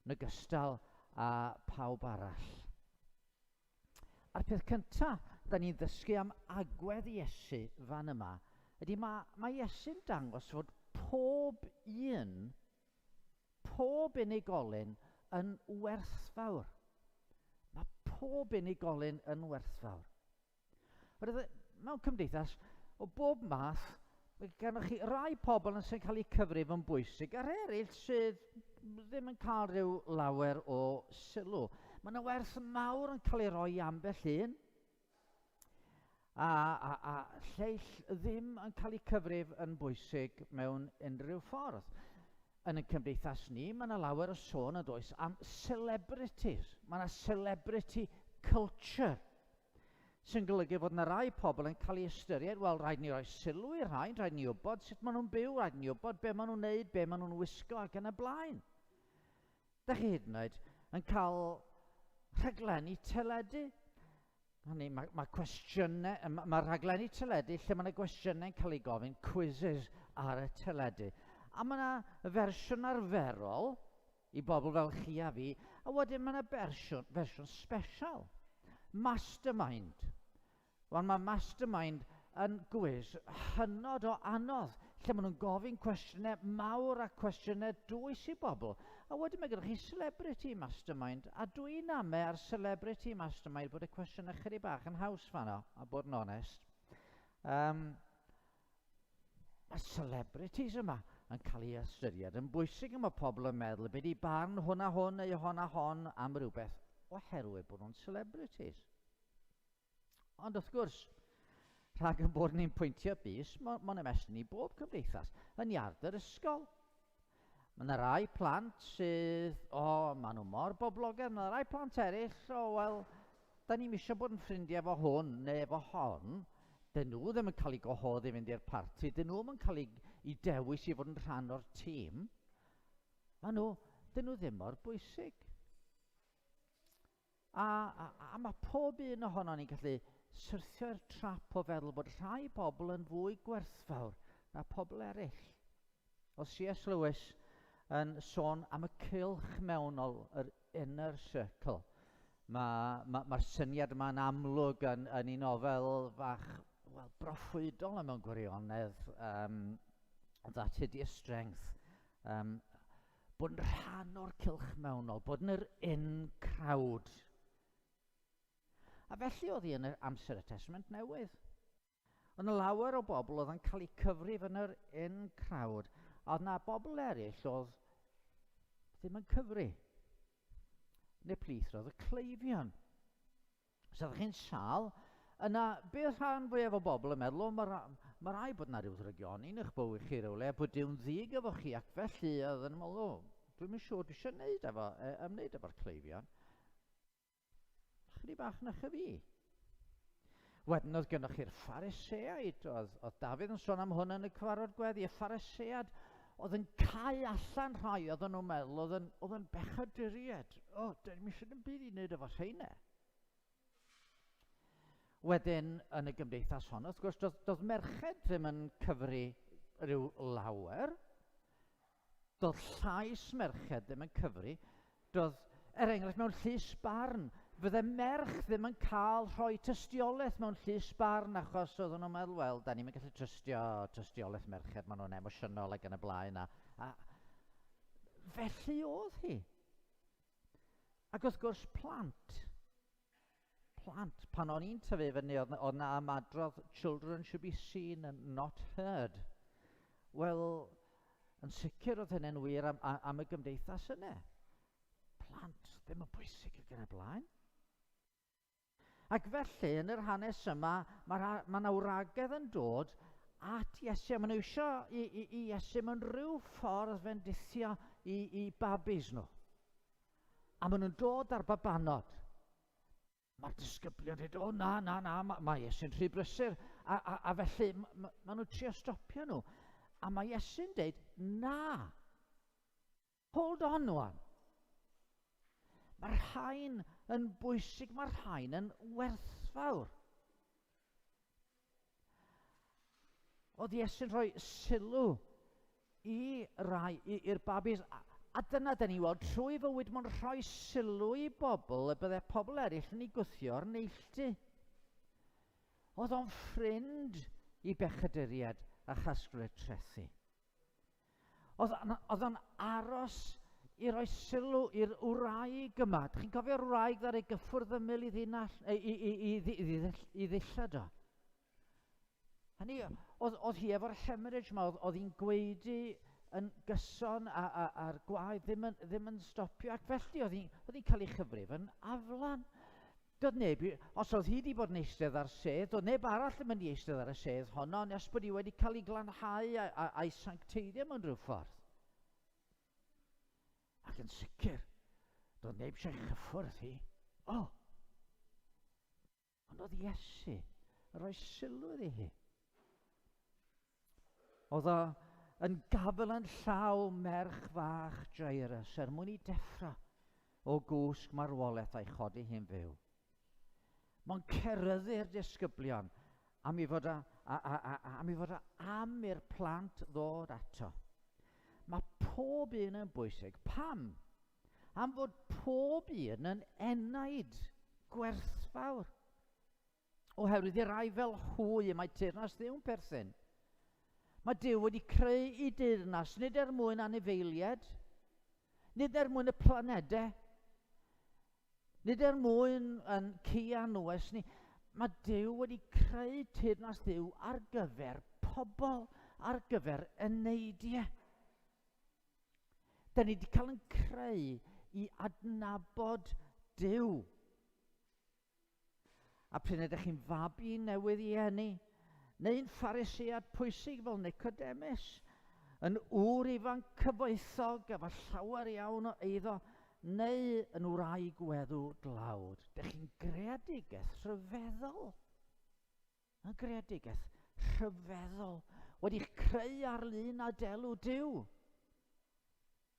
yn ogystal â pawb arall. A'r peth cyntaf da ni'n ddysgu am agwedd Iesu fan yma ydy mae, mae Iesu'n dangos fod pob un, pob unigolyn yn werthfawr. Mae pob unigolyn yn werthfawr. Oherwydd mewn cymdeithas, o bob math, mae gennych chi rai pobl yn sy'n cael eu cyfrif yn bwysig, a'r eraill sydd ddim yn cael rhyw lawer o sylw. Mae yna werth mawr yn cael ei roi i ambell un, a, a, a lleill ddim yn cael eu cyfrif yn bwysig mewn unrhyw ffordd. Yn y cymdeithas ni, mae yna lawer o sôn yn does am celebrities. Mae yna celebrity culture sy'n golygu fod yna rai pobl yn cael ei ystyried, wel, rhaid ni roi sylw i'r rhain, rhaid ni wybod sut maen nhw'n byw, rhaid ni wybod be maen nhw'n neud, be maen nhw'n wisgo ac yn y blaen. Da chi hyd yn oed yn cael rhaglenni teledu. Hynny, mae, mae cwestiynau, mae, mae rhaglenni teledu lle mae yna gwestiynau'n cael eu gofyn, quizzes ar y teledu. A mae yna fersiwn arferol i bobl fel chi a fi, a wedyn mae yna fersiwn, fersiwn special. Mastermind. Wel, mae Mastermind yn gwis hynod o anodd, lle maen nhw'n gofyn cwestiynau mawr a cwestiynau dwys i bobl. A wedyn mae gennych chi Celebrity Mastermind, a dwi'n ame ar Celebrity Mastermind bod y cwestiynau chydig bach yn haws fanno, a bod yn onest. Um, Mae celebrities yma yn cael ei ystyried yn bwysig a mae pobl yn meddwl be di barn hwn a hwn neu hon a hon am rhywbeth oherwydd bod nhw'n celebrities. Ond wrth gwrs, rhag yn bod ni'n pwyntio bys, mae'n ma ymestyn i bob cymdeithas, yn iard yr ysgol. Mae yna rai plant sydd, o, oh, maen nhw mor boblogaidd, mae yna rai plant eraill, o, oh, wel, da ni'n eisiau bod yn ffrindiau efo hwn neu efo hon. Dyn nhw ddim yn cael eu gwahodd i fynd i'r parti, dyn nhw ddim yn cael eu, eu dewis i fod yn rhan o'r tîm. Maen nhw, dyn nhw ddim mor bwysig. A, a, a mae pob un ohono ni'n gallu syrthio i'r trap o feddwl bod rhai bobl yn fwy gwerthfawr na pobl eraill. Oedd C.S. Lewis yn sôn am y cylch mewnol, yr inner circle. Mae'r ma, ma syniad yma'n amlwg yn, yn ei nofel fach, wel, broffwydol mewn gwirionedd, um, That Hideous Strength. Um, bod yn rhan o'r cylch mewnol, bod yn yr in crowd. A felly oedd hi yn yr amser y Testament Newydd. Oedd 'na lawer o bobl oedd yn cael eu cyfrif yn yr in crowd, a oedd 'na bobl eraill oedd ddim yn cyfri. Neu plith roedd y cleifion. Os ydych chi'n sâl, yna beth rhan fwyaf o bobl yn meddwl, o, mae, mae rai bod yna rhyw ddrygioni yn eich bywyd chi rhywle, a bod Duw'n ddig efo chi, ac felly oedd yn meddwl, o, dwi'n yn siŵr dwi eisiau wneud efo, e, ymwneud efo'r cleifion. Chydig bach na chyfi. Wedyn oedd gennych chi'r Phariseaid, oedd, oedd Dafydd yn sôn am hwn yn y cyfarfod gweddi, y Pharisead oedd yn cau allan rhai oedd nhw'n meddwl oedd yn, oedd yn bechaduriaid. O, oh, dyn ni'n eisiau dim byd i wneud efo rheina. Wedyn, yn y gymdeithas hon, wrth gwrs, doedd, doedd merched ddim yn cyfri rhyw lawer. Doedd llais merched ddim yn cyfri. Doedd, er enghraifft, mewn llys barn, fydde merch ddim yn cael rhoi tystiolaeth mewn llys barn achos oedden nhw'n meddwl, wel, da ni'n gallu trystio tystiolaeth merched, maen nhw'n emosiynol ac yn y blaen. A, a felly oedd hi. Ac wrth gwrs, plant. Plant, pan o'n i'n tyfu fyny, oedd, oedd na ymadrodd 'children should be seen and not heard'. Wel, yn sicr oedd hynny'n wir am, am y gymdeithas yna. Plant ddim yn bwysig ac yn y blaen. Ac felly, yn yr hanes yma, mae ma 'na wragedd yn dod at Iesu, a maen nhw eisiau i, i, i Iesu mewn rhyw ffordd fendithio i, i babis nhw. A maen nhw'n dod ar babanod. Mae'r disgyblion dweud, o na, na, na, mae, mae Iesu'n rhy brysur. A, a, a felly maen ma nhw'n trio stopio nhw. A mae Iesu'n dweud, na. Hold on wan. Mae'r rhain yn bwysig, mae'r rhain yn werthfawr. Oedd Iesu'n rhoi sylw i rai, i'r babis, a, a dyna da ni weld trwy fywyd mae'n rhoi sylw i bobl y bydde pobl eraill yn ei gwthio o'r neilltu. Oedd o'n ffrind i bechaduriaid a chasglwyr trethi. Oedd, oedd o'n aros i roi sylw i'r wraig yma. Dych chi'n cofio'r wraig ddar ei gyffwrdd ymyl i ddinall, i, i, i, i, i, i, i ddillad o? Hynny, oedd, oedd hi efo'r hemorrhage yma, oedd, oedd hi'n gwaedu yn gyson a, a, a'r gwaed ddim yn, ddim yn stopio, ac felly oedd hi'n oedd hi cael ei chyfrif yn aflan. Doedd neb, os oedd hi wedi bod yn eistedd ar sedd, doedd neb arall yn mynd i eistedd ar y sedd honno nes bod hi wedi cael ei glanhau a'i sancteiddio mewn rhyw ffordd. Ac yn sicr, doedd neb eisiau chyffwrdd hi. O! Oh. Ond oedd Iesu yn rhoi sylw iddi hi. Oedd o yn gafael yn llaw merch fach Jairus er mwyn i deffro o gwsg marwolaeth a'i chodi hi'n fyw. Mae'n ceryddu'r disgyblion am i fod a, a, a, a, am i fod a, am i'r plant ddod ato. Mae pob un yn bwysig. Pam? Am fod pob un yn enaid gwerthfawr. Oherwydd i rai fel hwy y mae teyrnas Dduw'n perthyn. Mae Duw wedi creu i deyrnas nid er mwyn anifeiliaid, nid er mwyn y planedau, nid er mwyn yn ci a nwes ni. Mae Duw wedi creu teyrnas Dduw ar gyfer pobl, ar gyfer eneidiau. Da ni wedi cael yn creu i adnabod Duw. A p'run ydych chi'n fabi newydd i eni, neu'n Pharisead pwysig fel Nicodemus, yn ŵr ifanc cyfoethog efo llawer iawn o eiddo, neu yn wraig weddw dlawd, dych chi'n greadigaeth rhyfeddol. Yn greadigaeth rhyfeddol, wedi'ch creu ar lun a delw Duw.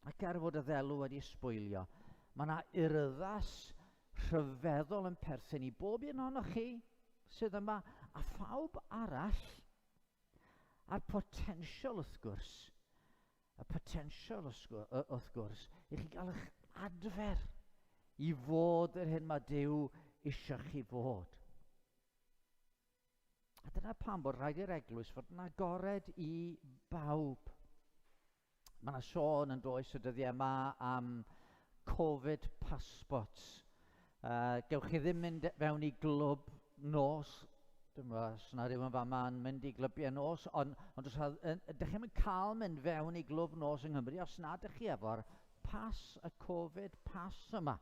Ac er fod y ddelw wedi sbwylio, mae yna urddas rhyfeddol yn perthyn i bob un ohonoch chi sydd yma a phawb arall. A'r potensial wrth gwrs, y potensial wrth gwrs, i chi gael eich adfer. i fod yr hyn mae Duw eisiau chi fod. A dyna pam bod rhaid i'r eglwys fod yn agored i bawb. Mae yna sôn yn does y dyddiau yma am Covid passports. Gewch chi ddim mynd fewn i glwb nos. Dwi'n meddwl os yna rhywun fama yn mynd i glybiau nos, ond, ond os ydych chi'n cael mynd fewn i glwb nos yng Nghymru os nad ydych chi efo'r pas, y Covid pass yma.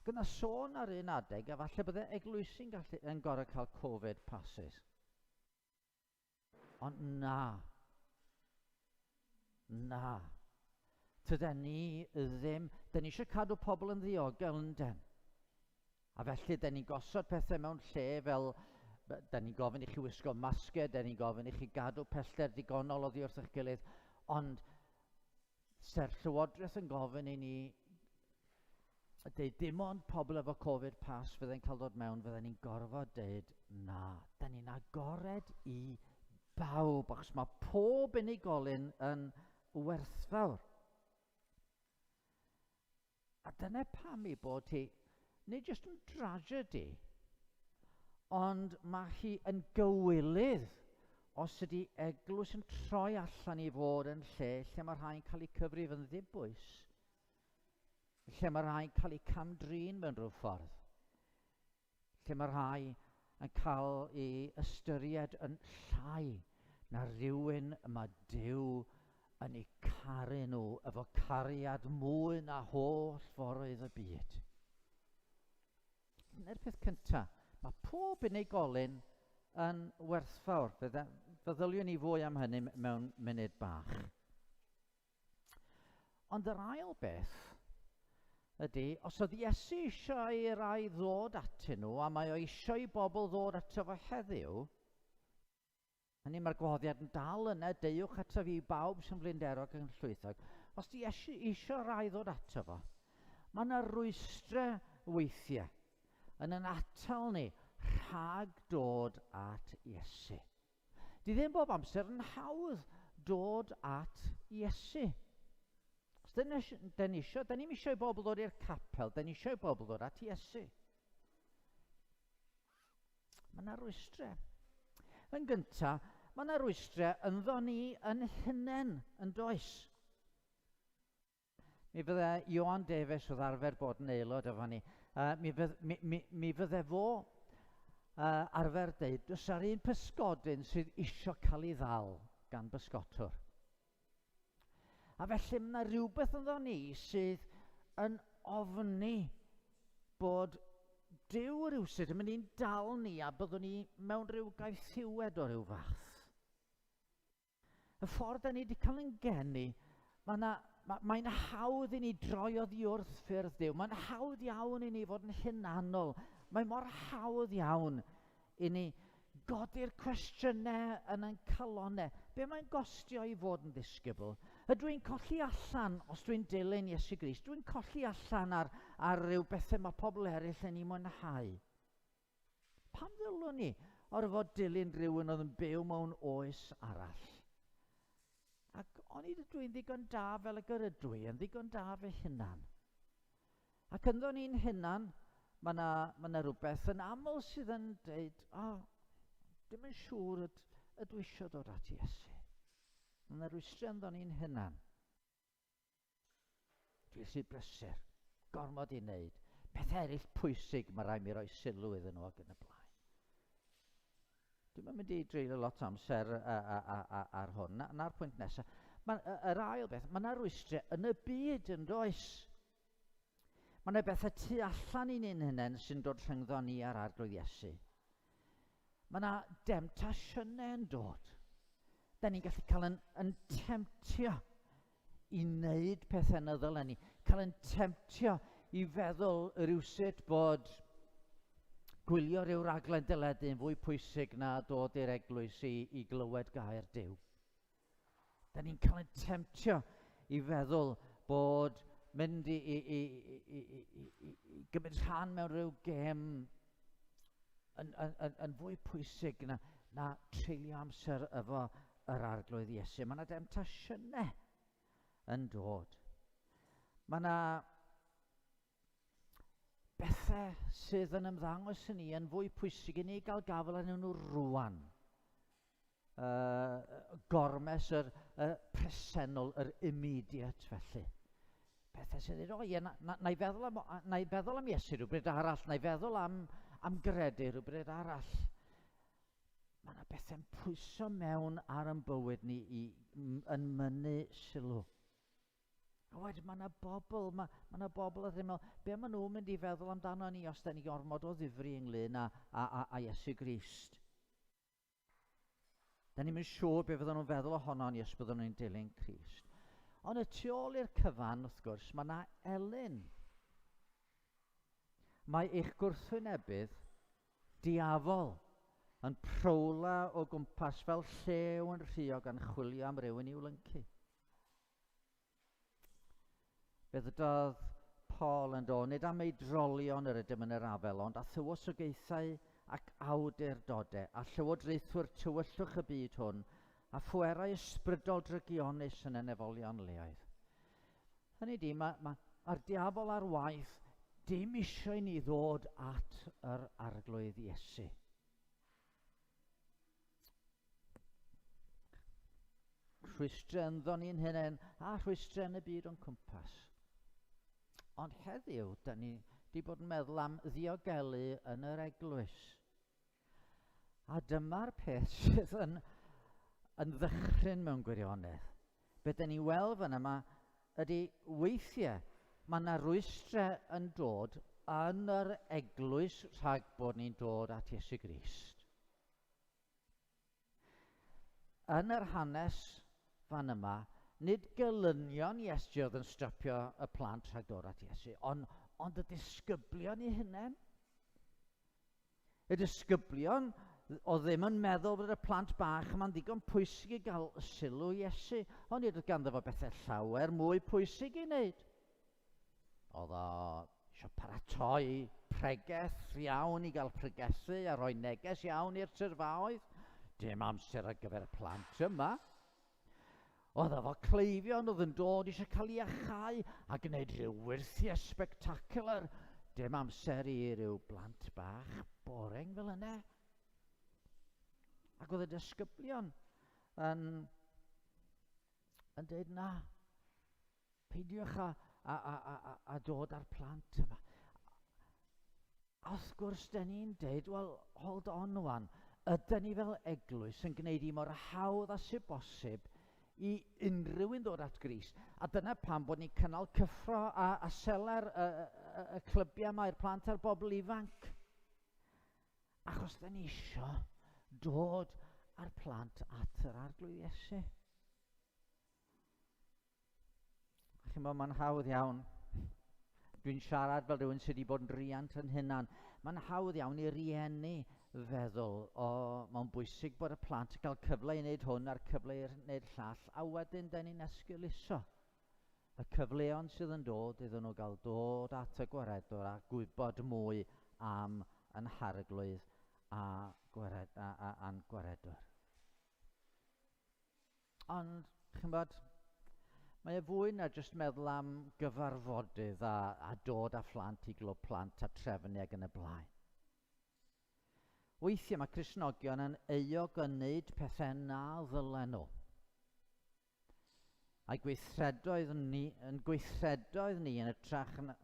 Gyda sôn ar un adeg, a falle bydde eglwysi'n gallu, yn gorau cael Covid passes. Ond na. Na. Tyden ni ddim. Dyn ni eisiau cadw pobl yn ddiogel yn den. A felly, dyn ni'n gosod pethau mewn lle fel, dyn ni'n gofyn i chi wisgo masgau, dyn ni'n gofyn i chi gadw pellter digonol oddi wrth eich gilydd, ond se'r Llywodraeth yn gofyn i ni deud dim ond pobl efo Covid pass fydde'n cael dod mewn, fydden ni'n gorfod deud na. Da ni'n agored i bawb, achos mae pob unigolyn yn werthfawr. A dyna pam ei bod hi, nid jyst yn dragedy, ond mae hi yn gywilydd os ydy eglwys yn troi allan i fod yn lle lle mae rhai'n cael eu cyfrif yn ddibwys, lle mae rhai'n cael eu cam-drin mewn rhyw ffordd, lle mae rhai yn cael ei ystyried yn llai na rhywun y mae Duw yn eu caru nhw efo cariad mwy na holl foroedd y byd. Dyna'r peth cyntaf. Mae pob unigolyn yn werthfawr. Feddyliwn ni fwy am hynny mewn munud bach. Ond yr ail beth ydy, os oedd Iesu eisiau i rai ddod atyn nhw, a mae o eisiau i bobl ddod ato fo heddiw, hynny mae'r gwahoddiad yn dal yna, deuwch ato fi bawb sy'n flinderog yn llwythog. Os di Iesu eisiau rai ddod ato fo, mae yna rwystrau weithiau yn yn atal ni rhag dod at Iesu. Di ddim bob amser yn hawdd dod at Iesu. Os dyn ni eisiau, dyn ni'n eisiau i bobl ddod i'r capel, dyn ni eisiau i bobl ddod at Iesu. Mae yna rwystrau. Yn gyntaf, mae yna rwystrau ynddo ni yn hunain, yn does? Mi fydde Ioan Davies oedd arfer bod yn aelod efo ni, mi, fydd, mi, mi, mi fydde fo arfer deud, does ar un pysgodyn sydd isio cael ei ddal gan bysgotwr. A felly mae yna rhywbeth ynddo ni sydd yn ofni bod Duw rhywsut yn mynd i'n dal ni a byddwn ni mewn rhyw gaethiwed o ryw fath. Y ffordd da ni wedi cael yn geni, mae na, ma, mae'n hawdd i ni droi oddi wrth ffyrdd Duw. Mae'n hawdd iawn i ni fod yn hunanol. Mae mor hawdd iawn i ni godi'r cwestiynau yn ein calonau. Be mae'n gostio i fod yn ddisgybl? Ydw i'n colli allan os dwi'n dilyn Iesu Grist? Dwi'n colli allan ar, ar ryw bethau mae pobl eraill yn ei mwynhau. Pam ddylwn ni orfod dilyn rhywun oedd yn byw mewn oes arall? Ac onid ydw i'n ddigon da fel y yr ydw i, yn ddigon da fy hunan? Ac ynddo ni'n hunan, mae yna ma na rhywbeth yn aml sydd yn dweud, o, oh, dim yn siŵr yd, ydw eisiau dod at Iesu. Mae yna rwystrau ynddo ni'n hunan. Dwi rhy brysur, gormod i wneud, pethau eraill pwysig mae rhaid mi roi sylw iddyn nhw ac yn y blaen. Dwi'n mynd i dreulio lot o amser ar hwn. Na'r na pwynt nesaf. Ma, yr ail beth, mae yna rwystrau yn y byd yn does. Mae yna bethau tu allan i ni'n hunain sy'n dod rhyngddo ni a'r Arglwydd Iesu. Mae yna demtasiynau yn dod. Da ni'n gallu cael yn, yn temtio i wneud pethau na ddylen ni. Cael yn temtio i feddwl rhywsut bod gwylio rhyw raglen deledu yn fwy pwysig na dod i'r eglwys i, i glywed gair Duw. Da ni'n cael yn temtio i feddwl bod mynd i, i, i, i, i, i, i, i gymryd rhan mewn rhyw gêm yn, yn, yn, yn fwy pwysig na, na treulio amser efo yr Arglwydd Iesu. Mae yna demtasiynau yn dod. Mae yna Bethau sydd yn ymddangos i ni yn fwy pwysig i ni gael gafael arnyn nhw rwan. Gormes yr presennol, yr immediate felly. Pethau sydd yn, o ie, na, na, na, i feddwl am, na i feddwl am Iesu rhywbryd arall, na i feddwl am, am gredu rhywbryd arall. Mae yna bethau'n pwyso mewn ar yn bywyd ni i, yn mynnu sylw. A wedyn mae yna bobl, mae, mae yna bobl a ddim meddwl, be maen nhw'n mynd i feddwl amdano ni os da ni ormod o ddifri ynglyn â, â, â, â Iesu Grist. Da ni'n mynd siŵr be fydden nhw'n feddwl ohono ni os byddwn ni'n dilyn Crist. Ond y tu ôl i'r cyfan, wrth gwrs, mae yna elyn. Mae eich gwrthwynebydd diafol yn prowla o gwmpas fel llew yn rhuo gan chwilio am rywun i'w lyncu. Fe ddydodd Paul yn do, nid am ei drolion yr ydym yn yr afel, ond a thywysogaethau ac awdurdodau, a llywodraethwyr tywyllwch y byd hwn, a phwerau ysbrydol drygionus yn y nefolion leoedd. Hynny di, mae'r ma, ma diafol ar waith dim eisiau ni ddod at yr arglwydd Iesu. Rhwystrau ynddo ni'n hunain a rhwystrau yn y byd o'n cwmpas. Ond heddiw, da ni wedi bod yn meddwl am ddiogelu yn yr eglwys. A dyma'r peth sydd yn, yn ddychryn mewn gwirionedd. Be da ni weld fan yma ydy weithiau mae yna rwystrau yn dod yn yr eglwys rhag bod ni'n dod at Iesu Grist. Yn yr hanes fan yma, nid gelynion Iesu oedd yn stopio y plant rhag dod at Iesu, ond, ond y disgyblion eu hunain. Y disgyblion oedd ddim yn meddwl bod y plant bach yma'n ddigon pwysig i gael sylw Iesu, ond nid oedd ganddo fo bethau llawer mwy pwysig i wneud. Oedd o eisiau paratoi pregeth iawn i gael pregethu a rhoi neges iawn i'r tyrfaoedd. Dim amser ar gyfer y plant yma. Oedd efo cleifion oedd yn dod eisiau cael ei achau a gwneud rhyw wyrthiau spectacular. Dim amser i ryw blant bach boring fel yna. Ac oedd y disgyblion yn, yn dweud na, Peidiwch â, a, a, a, a, a dod â'r plant yma. A wrth gwrs, dyn ni'n deud, wel, hold on wan, ydyn ni fel eglwys yn gwneud i mor hawdd â sydd bosib i unrhyw un ddod at Grist. A dyna pam bod ni'n cynnal cyffro a, a seler y, y, y clybiau yma i'r plant a'r bobl ifanc. Achos dyn ni isio dod â'r plant at yr Arglwydd Iesu. Chimod, mae'n hawdd iawn. Dwi'n siarad fel rhywun sydd wedi bod yn riant yn hunan. Mae'n hawdd iawn i rieni feddwl, o, mae'n bwysig bod y plant yn cael cyfle i wneud hwn a'r cyfle i wneud llall, a wedyn da ni'n esgeuluso y cyfleon sydd yn dod iddyn nhw gael dod at y gwaredwr a gwybod mwy am yn harglwydd a gwared, a, a, a'n gwaredwr. Ond, chimod, mae e fwy na jyst meddwl am gyfarfodydd a, a dod â phlant i glwb plant a trefnu ac yn y blaen. Weithiau mae Cristnogion yn euog o wneud pethau na ddylen nhw. A'i gweithredoedd ni, yn gweithredoedd ni yn ytrach na,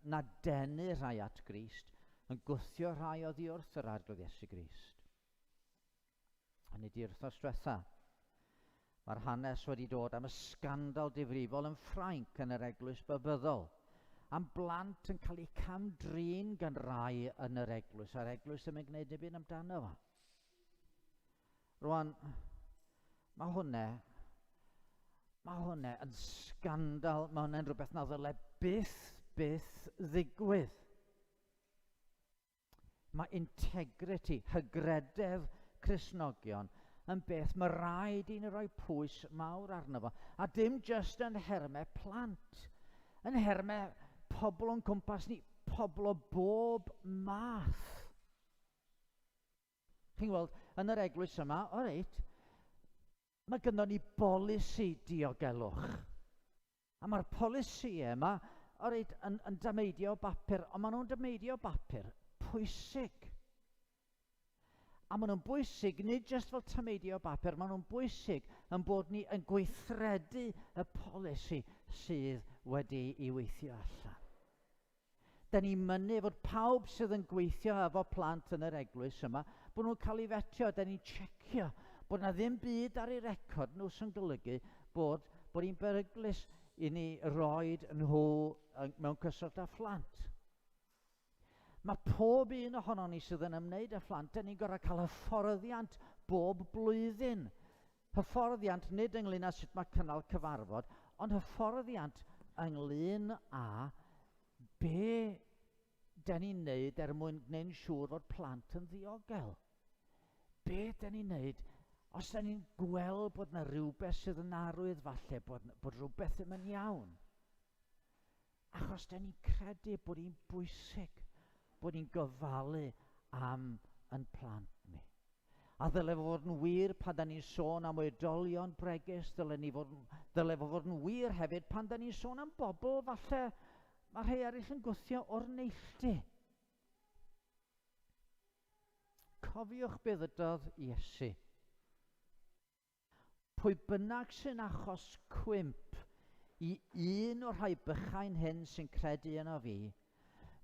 na denu rhai at Grist, yn gwthio rhai oddi wrth yr Arglwydd Iesu Grist. Hynny di'r wythnos diwetha. Mae'r hanes wedi dod am y sgandal difrifol yn Ffrainc yn yr eglwys Babyddol, am blant yn cael eu cam-drin gan rai yn yr eglwys, a'r eglwys ddim yn gwneud dim byd amdano fo. Rwan, mae hwnna, mae hwnna yn sgandal, mae hwnna'n rhywbeth na ddyle byth, byth ddigwydd. Mae integrity, hygrededd Cristnogion, yn beth mae rhaid i ni roi pwys mawr arno fo. A dim jyst yn nhermau plant, yn nhermau pobl o'n cwmpas ni, pobl o bob math. Chi'n gweld, yn yr eglwys yma, o reit, mae gynnon ni bolisi diogelwch. A mae'r polisïau yma o reit, yn, yn dameidio bapur, ond maen nhw'n dameidio bapur pwysig. A maen nhw'n bwysig, nid jyst fel tameidio bapur, maen nhw'n bwysig yn bod ni yn gweithredu y polisi sydd wedi ei weithio allan. Da ni'n mynnu fod pawb sydd yn gweithio efo plant yn yr eglwys yma, bod nhw'n cael ei fetio, da ni'n checio bod na ddim byd ar eu record nhw sy'n golygu bod, bod hi'n beryglus i ni roed nhw mewn cyswllt â phlant. Mae pob un ohonon ni sydd yn ymwneud â phlant, da ni'n gorfod cael hyfforddiant bob blwyddyn. Hyfforddiant nid ynglyn â sut mae cynnal cyfarfod, ond hyfforddiant ynglyn â be da ni'n neud er mwyn gwneud yn siŵr fod plant yn ddiogel. Be da ni'n neud os da ni'n gweld bod yna rhywbeth sydd yn arwydd falle bod, bod rhywbeth ddim yn iawn. Achos da ni'n credu bod hi'n bwysig bod ni'n gofalu am yn plant ni. A ddyle fo fod yn wir pan da ni'n sôn am oedolion bregus, ddyle, ni fod, ddyle fo fod yn wir hefyd pan da ni'n sôn am bobl falle mae rhai eraill yn gwthio o'r neilltu. Cofiwch be ddydodd Iesu. Pwy bynnag sy'n achos cwymp i un o'r rhai bychain hyn sy'n credu yno fi,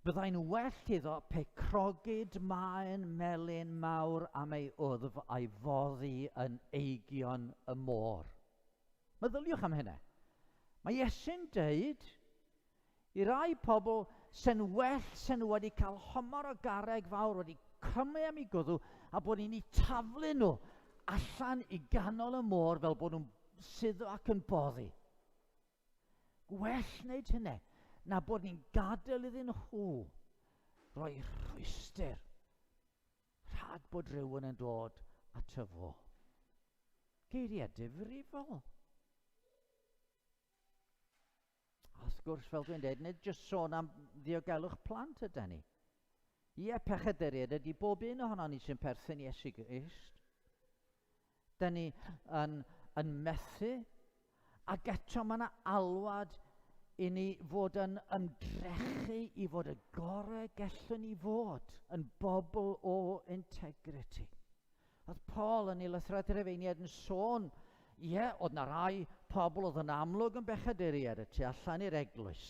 byddai'n well iddo pe crogid maen melyn mawr am ei wddf a'i foddi yn eigion y môr. Meddyliwch am hynna. Mae Iesu'n deud I rai pobl, se'n well sen nhw wedi cael homor o garreg fawr wedi crymu am eu gwddw a bod ni'n eu taflu nhw allan i ganol y môr fel bod nhw'n suddo ac yn boddi. Gwell wneud hynny na bod ni'n gadael iddyn nhw roi rhwystr rhag bod rhywun yn dod ato fo. Geiriau difrifol. A wrth gwrs, fel dwi'n dweud, nid jyst sôn am ddiogelwch plant ydy ni. Ie, pechaduriaid ydy bob un ohono ni sy'n perthyn i Iesu Grist. Da ni yn, yn methu, ac eto mae yna alwad i ni fod yn ymdrechu i fod y gorau gallwn ni fod yn bobl o integrity. Oedd Paul yn ei lythyrau Rhufeiniaid yn sôn, ie, oedd na rai pobl oedd yn amlwg yn bechaduriaid y tu allan i'r eglwys.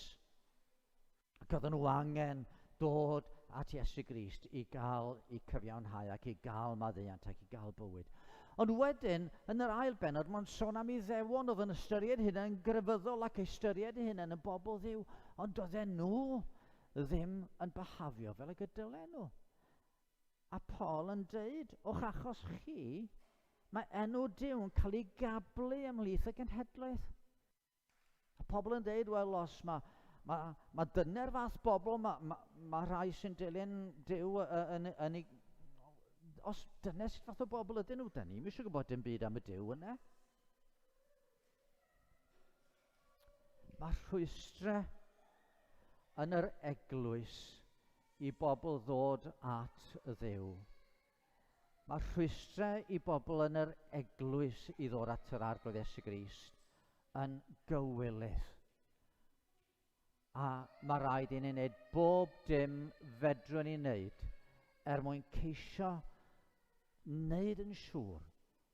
Ac oedden nhw angen dod at Iesu Grist i gael eu cyfiawnhau ac i gael maddeuant ac i gael bywyd. Ond wedyn, yn yr ail bennod, mae'n sôn am Iddewon oedd yn ystyried hynna yn grefyddol ac ystyried hynna yn bobl ddiw, ond doedden nhw ddim yn byhafio fel y gydylen nhw. A Paul yn deud, o'ch achos chi, mae enw Duw yn cael ei gablu ymhlith y genhedlaeth. A pobl yn deud, wel, os mae, mae, mae dyna'r fath bobl, mae, mae, mae rhai sy'n dilyn Duw yn, yn, yn ei... Os dyna sut fath o bobl ydyn nhw, dyn ni'n eisiau gwybod dim byd am y Duw yna. Mae rhwystrau yn yr eglwys i bobl ddod at Dduw. Mae rhwystrau i bobl yn yr eglwys i ddod at yr Arglwydd Iesu Grist yn gywilydd. A mae rhaid i ni wneud bob dim fedrwn ni wneud er mwyn ceisio wneud yn siŵr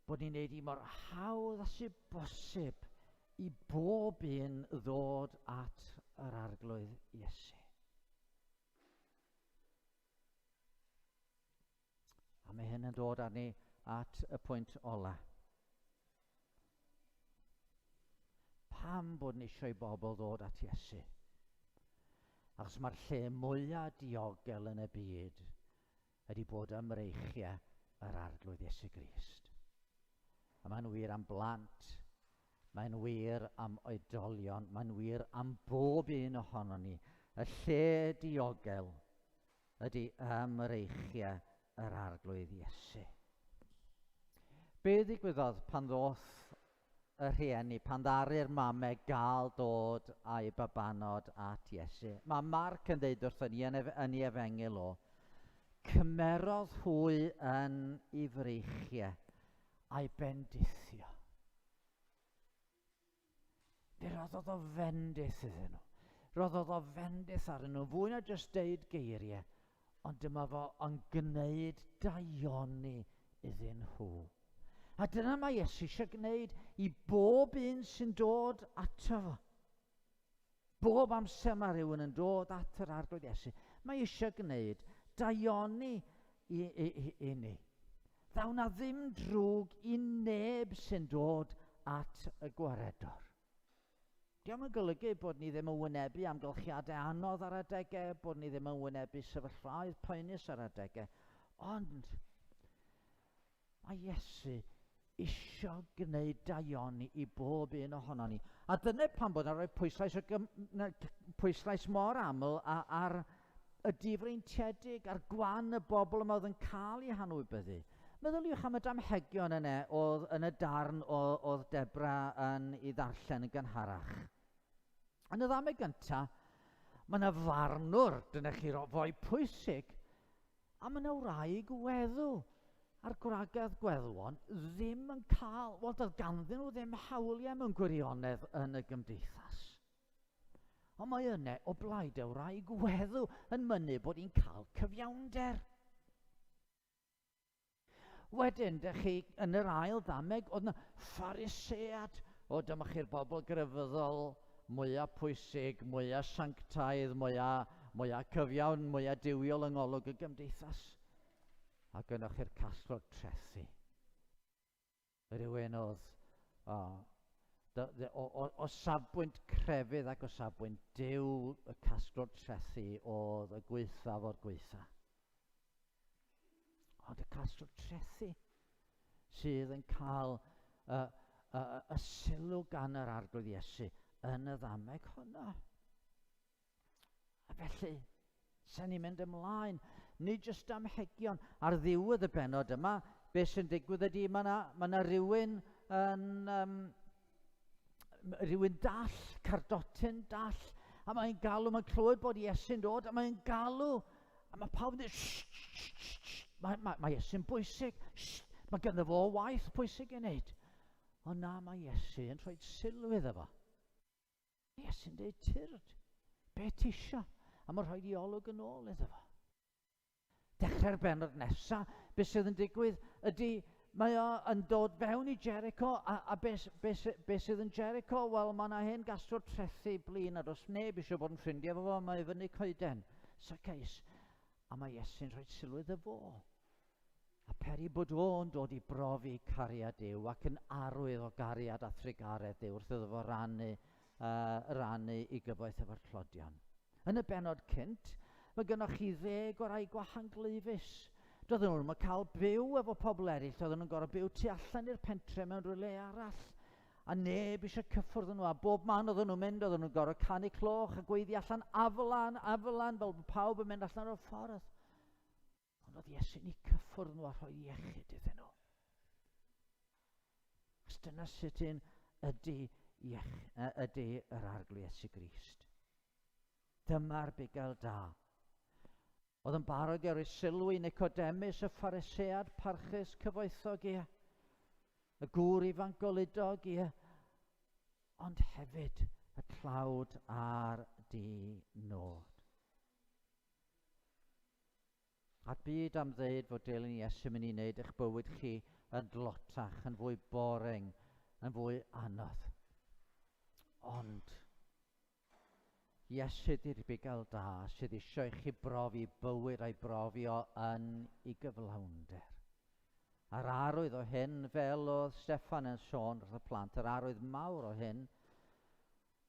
bod ni'n neud hi mor hawdd â sydd bosib i bob un ddod at yr Arglwydd Iesu. A mae hyn yn dod â ni at y pwynt ola. Pam bod ni eisiau i bobl ddod at Iesu? Achos mae'r lle mwyaf diogel yn y byd ydy bod ym mreichiau yr Arglwydd Iesu Grist. A mae'n wir am blant, mae'n wir am oedolion, mae'n wir am bob un ohonon ni. Y lle diogel ydy ym mreichiau yr Arglwydd Iesu. Be ddigwyddodd pan ddoth y rhieni pan ddaru'r mamau gael dod â'u babanod at Iesu. Mae Marc yn dweud wrthon ni yn, yn ei efengyl o, cymerodd hwy yn ei freichiau a'i bendithio. Fe roddodd o fendith iddyn nhw. Roddodd o fendith arnyn nhw, fwy na jyst deud geiriau, ond dyma fo yn gwneud daioni iddyn nhw. A dyna mae Iesu eisiau gwneud i bob un sy'n dod ato fo. Bob amser mae rhywun yn dod at yr Arglwydd Iesu, mae eisiau gwneud daioni i, i, i, i ni. Ddaw na ddim drwg i neb sy'n dod at y gwaredwr. Diolch yn golygu bod ni ddim yn wynebu amgylchiadau anodd ar adegau, bod ni ddim yn wynebu sefyllfaoedd poenus ar adegau, ond mae Iesu isio gwneud daioni i bob un ohono ni. A dyna pam bod yna rhoi pwyslais, o gym, pwyslais mor aml ar y difreintiedig, ar gwan y bobl yma oedd yn cael eu hanwybyddu. Meddyliwch am y damhegion yna oedd yn y darn oedd Debra yn ei ddarllen yn gynharach. Yn y ddameg gyntaf, mae yna farnwr, dyna chi foi pwysig, A mae yna wraig weddw, a'r gwragedd gweddwon ddim yn cael, wel, doedd ganddyn nhw ddim hawliau mewn gwirionedd yn y gymdeithas. Ond mae yna o blaid y wraig weddw yn mynnu bod hi'n cael cyfiawnder. Wedyn, dych chi yn yr ail ddameg, oedd yna Pharisead. O, dyma chi'r bobl grefyddol mwyaf pwysig, mwyaf sanctaidd, mwyaf, mwyaf cyfiawn, mwyaf duwiol yng ngolwg y gymdeithas. A gynnwch chi'r casglwr trethi. Rhywun oedd o, o, o, o safbwynt crefydd ac o safbwynt Duw, y casglwr trethi oedd y gwaethaf o'r gwaetha. Ond y casglwr trethi sydd yn cael y, y, y sylw gan yr Arglwydd Iesu yn y ddameg honno. A felly, sen ni'n mynd ymlaen, nid jyst damhegion. Ar ddiwedd y benod yma, beth sy'n digwydd ydy, mae yna ma na rhywun yn, um, rhywun dall, cardotyn dall, a mae'n galw, mae'n clywed bod Iesu'n dod, a mae'n galw, a mae pawb yn dweud, shh, shh, shh, shh, mae, mae, mae Iesu'n bwysig, shh, mae ganddo fo waith pwysig i wneud. Ond na, mae Iesu yn rhoi sylw iddo fo. Iesu'n dweud, tyrd, be ti isio? A mae'n rhoi i olwg yn ôl iddo fo. Dechrau'r bennod nesaf, beth sydd yn digwydd ydy mae o yn dod fewn i Jericho, a, a beth, be, be sydd yn Jericho? Wel, mae yna hen gasglwr trethi blin a does neb eisiau bod yn ffrindiau efo fo, mae fyny coeden, Zacchaeus. A mae Iesu'n rhoi sylw iddo fo. A peri bod o'n dod i brofi cariad Duw ac yn arwydd o gariad a thrugaredd Duw wrth iddo fo rannu, uh, rannu i gyfoeth efo'r tlodion. Yn y bennod cynt, mae gynnwch chi ddeg o rai gwahanglwyfus. Doedden nhw'n cael byw efo pobl eraill, doedden nhw'n gorfod byw tu allan i'r pentre mewn rhywle arall. A neb eisiau cyffwrdd nhw, a bob man oedden nhw'n mynd, oedden nhw'n gorfod canu cloch a gweiddi allan aflan, aflan, fel bod pawb yn mynd allan o'r ffordd. Ond oedd Iesu'n eu cyffwrdd nhw a rhoi iechyd iddyn nhw. Os dyna sut un ydy, iech, ydy yr Arglwydd Iesu Grist. Dyma'r bugail da. Oedd yn barod i roi sylw i Nicodemus, y Pharisead parchus cyfoethog, ie. Y gŵr ifanc goludog, ie. Ond hefyd y tlawd a'r di-nod. A'r byd am ddeud fod dilyn Iesu mynd i wneud eich bywyd chi yn dlotach, yn fwy boring, yn fwy anodd. Ond, Iesu di'r bugail da sydd eisiau i chi brofi bywyd a'i brofi o yn ei gyflawnder. A'r arwydd o hyn, fel oedd Steffan yn sôn wrth y plant, yr arwydd mawr o hyn,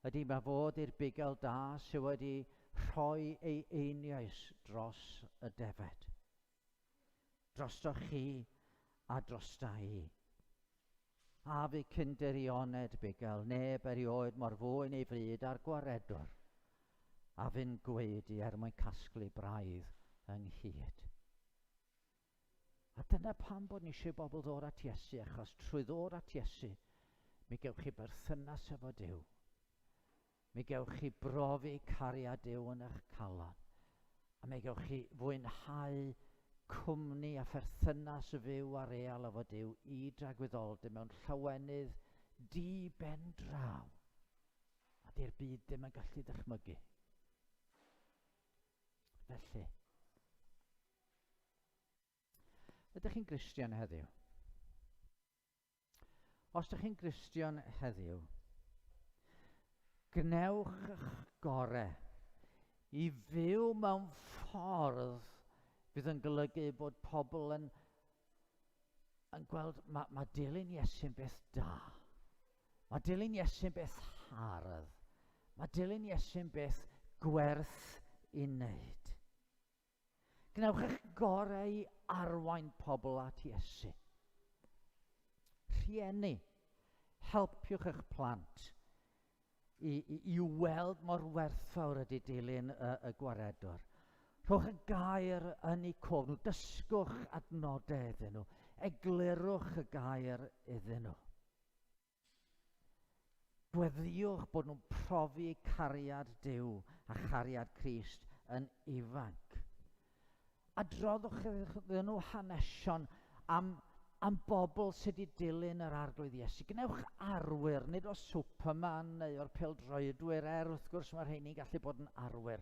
Ydy, mae fod i'r bugail da sydd wedi rhoi ei einioes dros y defed. Drosto chi a drosta i. A fi cyn dirioned bugail, neb erioed mor fwyn ei fryd a'r gwaredwr, a fi'n gweidi er mwyn casglu braidd ynghyd. A dyna pam bod ni eisiau bobl ddod at Iesu, achos trwy ddod at Iesu, mi gewch chi berthynas efo Duw. Mi gewch chi brofi cariad Duw yn eich calon. A mi gewch chi fwynhau cwmni a pherthynas fyw a real efo Duw i dragwyddoldeb mewn llawenydd di ben draw. A di'r byd ddim yn gallu dychmygu. felly. Ydych chi'n Gristion heddiw? Os ydych chi'n Gristion heddiw, gwnewch eich gorau i fyw mewn ffordd fydd yn golygu bod pobl yn, yn gweld mae, mae dilyn Iesu'n beth da. Mae dilyn Iesu'n beth hardd. Mae dilyn Iesu'n beth gwerth i wneud. Gwnewch eich gorau i arwain pobl at Iesu. Rhieni, helpiwch eich plant i, i, i weld mor werthfawr ydy dilyn y, y gwaredwr. Rhowch y gair yn eu cof nhw, dysgwch adnodau iddyn nhw, eglurwch y gair iddyn nhw. Gweddïwch bod nhw'n profi cariad Duw a chariad Crist yn ifanc. Adroddwch iddyn nhw hanesion am, am bobl sydd wedi dilyn yr Arglwydd Iesu. Gwnewch arwyr, nid o Superman neu o'r pêl-droedwyr, er wrth gwrs mae rheini'n gallu bod yn arwyr.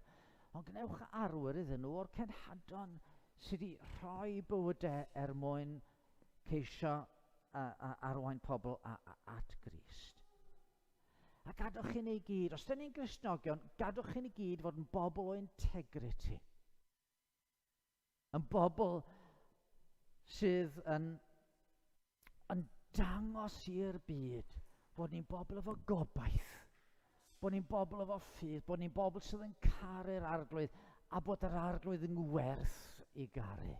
Ond gwnewch arwyr iddyn nhw o'r cenhadon sydd wedi rhoi bywydau er mwyn ceisio a, a arwain pobl a, a, at Grist. A gadwch i ni gyd, os dyn ni'n Gristnogion, gadwch i ni gyd fod yn bobl o integrity. Yn bobl sydd yn, yn dangos i'r byd fod ni'n bobl efo gobaith, bod ni'n bobl efo ffydd, bod ni'n bobl sydd yn caru'r arglwydd a bod yr arglwydd yn werth i garu.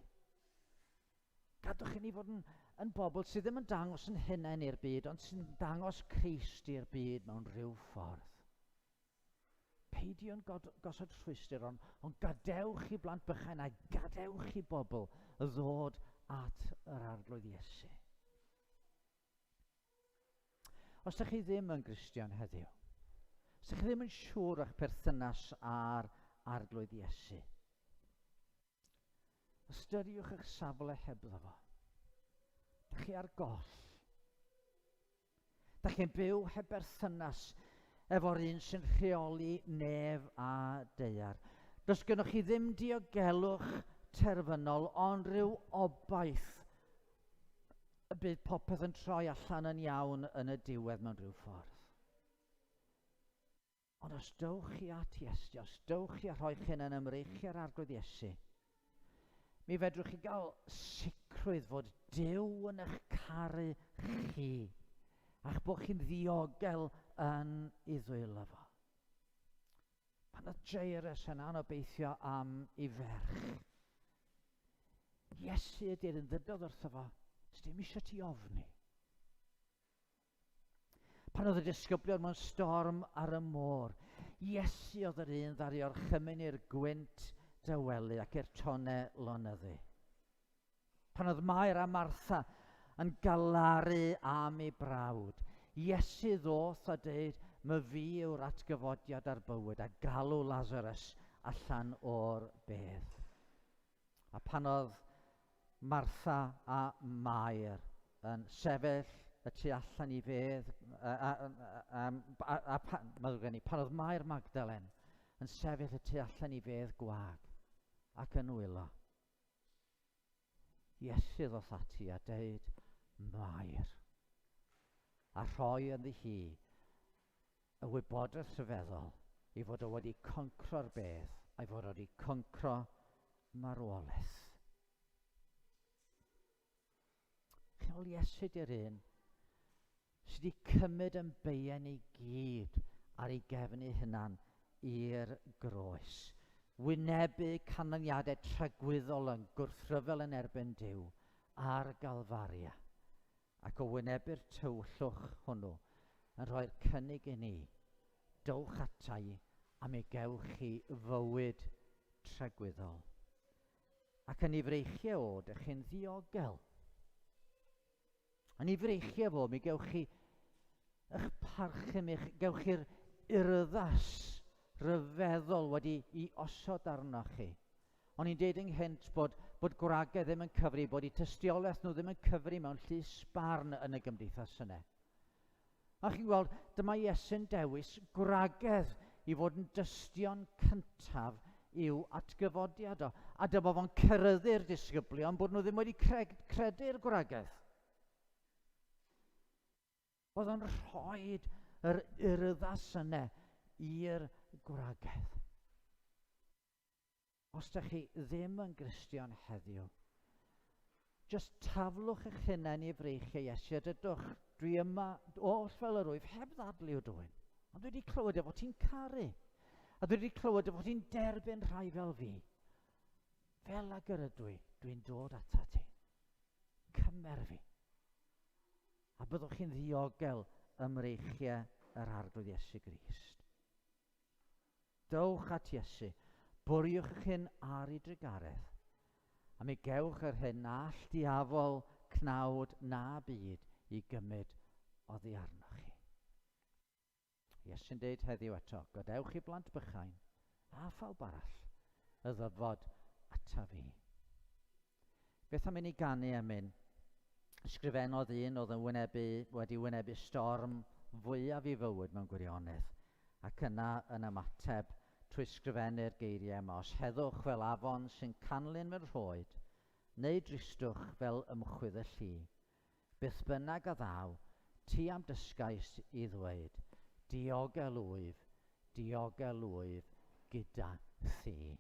Gadwch i ni fod yn, yn bobl sydd ddim yn dangos yn hunain i'r byd, ond sy'n dangos Crist i'r byd mewn rhyw ffordd. Peidiwn gosod rhwystr, ond, ond gadewch i blant bychain a gadewch i bobl ddod at yr Arglwydd Iesu. Os ydych chi ddim yn Gristion heddiw, os ydych chi ddim yn siŵr o'ch perthynas â'r Arglwydd Iesu, Ystyriwch eich safle hebddo fo. Dych chi ar goll. Dych chi'n byw heb berthynas efo'r un sy'n rheoli nef a daear. Does gennych chi ddim diogelwch terfynol, ond rhyw obaith y bydd popeth yn troi allan yn iawn yn y diwedd mewn rhyw ffordd. Ond os dowch chi at Iesu, os dowch chi a rhoi'ch hunain ym mreichiau'r Arglwydd Iesu, mi fedrwch chi gael sicrwydd fod Duw yn eich caru chi, a'ch bod chi'n ddiogel yn ei ddwylo fo. Pan oedd Jairus yn anobeithio am ei ferch, Iesu ydy'r un ddydodd wrtho fo, dim eisiau ti ofni. Pan oedd y disgyblion mewn storm ar y môr, Iesu oedd yr un ddaru orchymyn i'r gwynt dawelu ac i'r tone lonyddu. Pan oedd Mair a Martha yn galaru am ei brawd, Iesu ddoth a dweud, my fi yw'r atgyfodiad a'r bywyd, a galw Lazarus allan o'r bedd. A pan oedd Martha a Mair yn sefyll y tu allan i fedd, a, a, a, a, a, pan, gen i, pan oedd Mair Magdalen yn sefyll y tu allan i fedd gwag ac yn wylo, Iesu ddoth ati a deud, Mair, a rhoi ynddi hi y wybodaeth rhyfeddol ei fod o wedi concro'r bedd a'i fod o wedi concro marwolaeth. Chi'n meddwl Iesu di'r un sydd wedi cymryd yn beien i gyd ar ei gefn ei hunan i'r groes. Wynebu canlyniadau tragwyddol yn gwrthryfel yn erbyn Duw ar Galfaria. Ac o wynebu'r tywyllwch hwnnw, yn rhoi'r cynnig i ni, dowch ata i a mi gewch chi fywyd tragwyddol. Ac yn ei freichiau o, dych chi'n ddiogel. Yn ei freichiau fo, mi gewch chi eich parchu, mi gewch chi'r urddas rhyfeddol wedi i osod arnoch chi. O'n i'n deud ynghynt bod, bod gwragedd ddim yn cyfri, bod eu tystiolaeth nhw ddim yn cyfri mewn llys barn yn y gymdeithas yna. A chi'n gweld, dyma Iesu'n dewis gwragedd i fod yn dystion cyntaf i'w atgyfodiad o. A dyma fo'n ceryddu'r disgyblion bod nhw ddim wedi credu'r gwragedd. Oedd o'n rhoi yr urddas yna i'r gwragedd. Os ydych chi ddim yn Gristion heddiw, jyst taflwch eich hunain i freichiau Iesu a dydwch, dwi yma oll fel yr wyf, heb ddadlu o dwyn. Ond dwi wedi clywed e fod ti'n caru. A dwi wedi clywed e fod ti'n derbyn rhai fel fi. Fel ag yr ydw i, dwi'n dod ata ti. Cymer fi. A byddwch chi'n ddiogel ym mreichiau yr Arglwydd Iesu Grist. Dowch at Iesu, bwriwch eich hun ar ei drugaredd, a mi gewch yr hyn na all diafol, cnawd na byd i gymryd oddi arnoch chi. Iesu'n deud heddiw eto, gadewch i blant bychain a phawb arall y ddyfod ata fi. Beth am i ni ganu emyn? Ysgrifennodd un oedd yn wynebu, wedi wynebu storm fwyaf i fywyd mewn gwirionedd, ac yna yn ymateb trwy sgrifennu'r geiriau yma, os heddwch fel afon sy'n canlyn fy rhoed, neu dristwch fel ymchwydd y lli, beth bynnag a ddaw, ti am dysgais i ddweud, diogel wyf, diogel wyf gyda thi.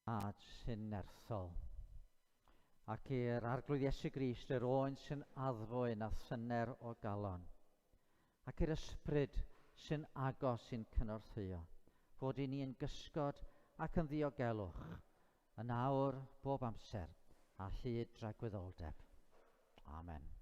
Tad sy'n nerthol, ac i'r Arglwydd Iesu Grist yr oen sy'n addfwyn a thyner o galon, ac i'r Ysbryd sy'n agos i'n cynorthwyo, fod i ni yn gysgod ac yn ddiogelwch, yn awr bob amser, a hyd dragwyddoldeb. Amen.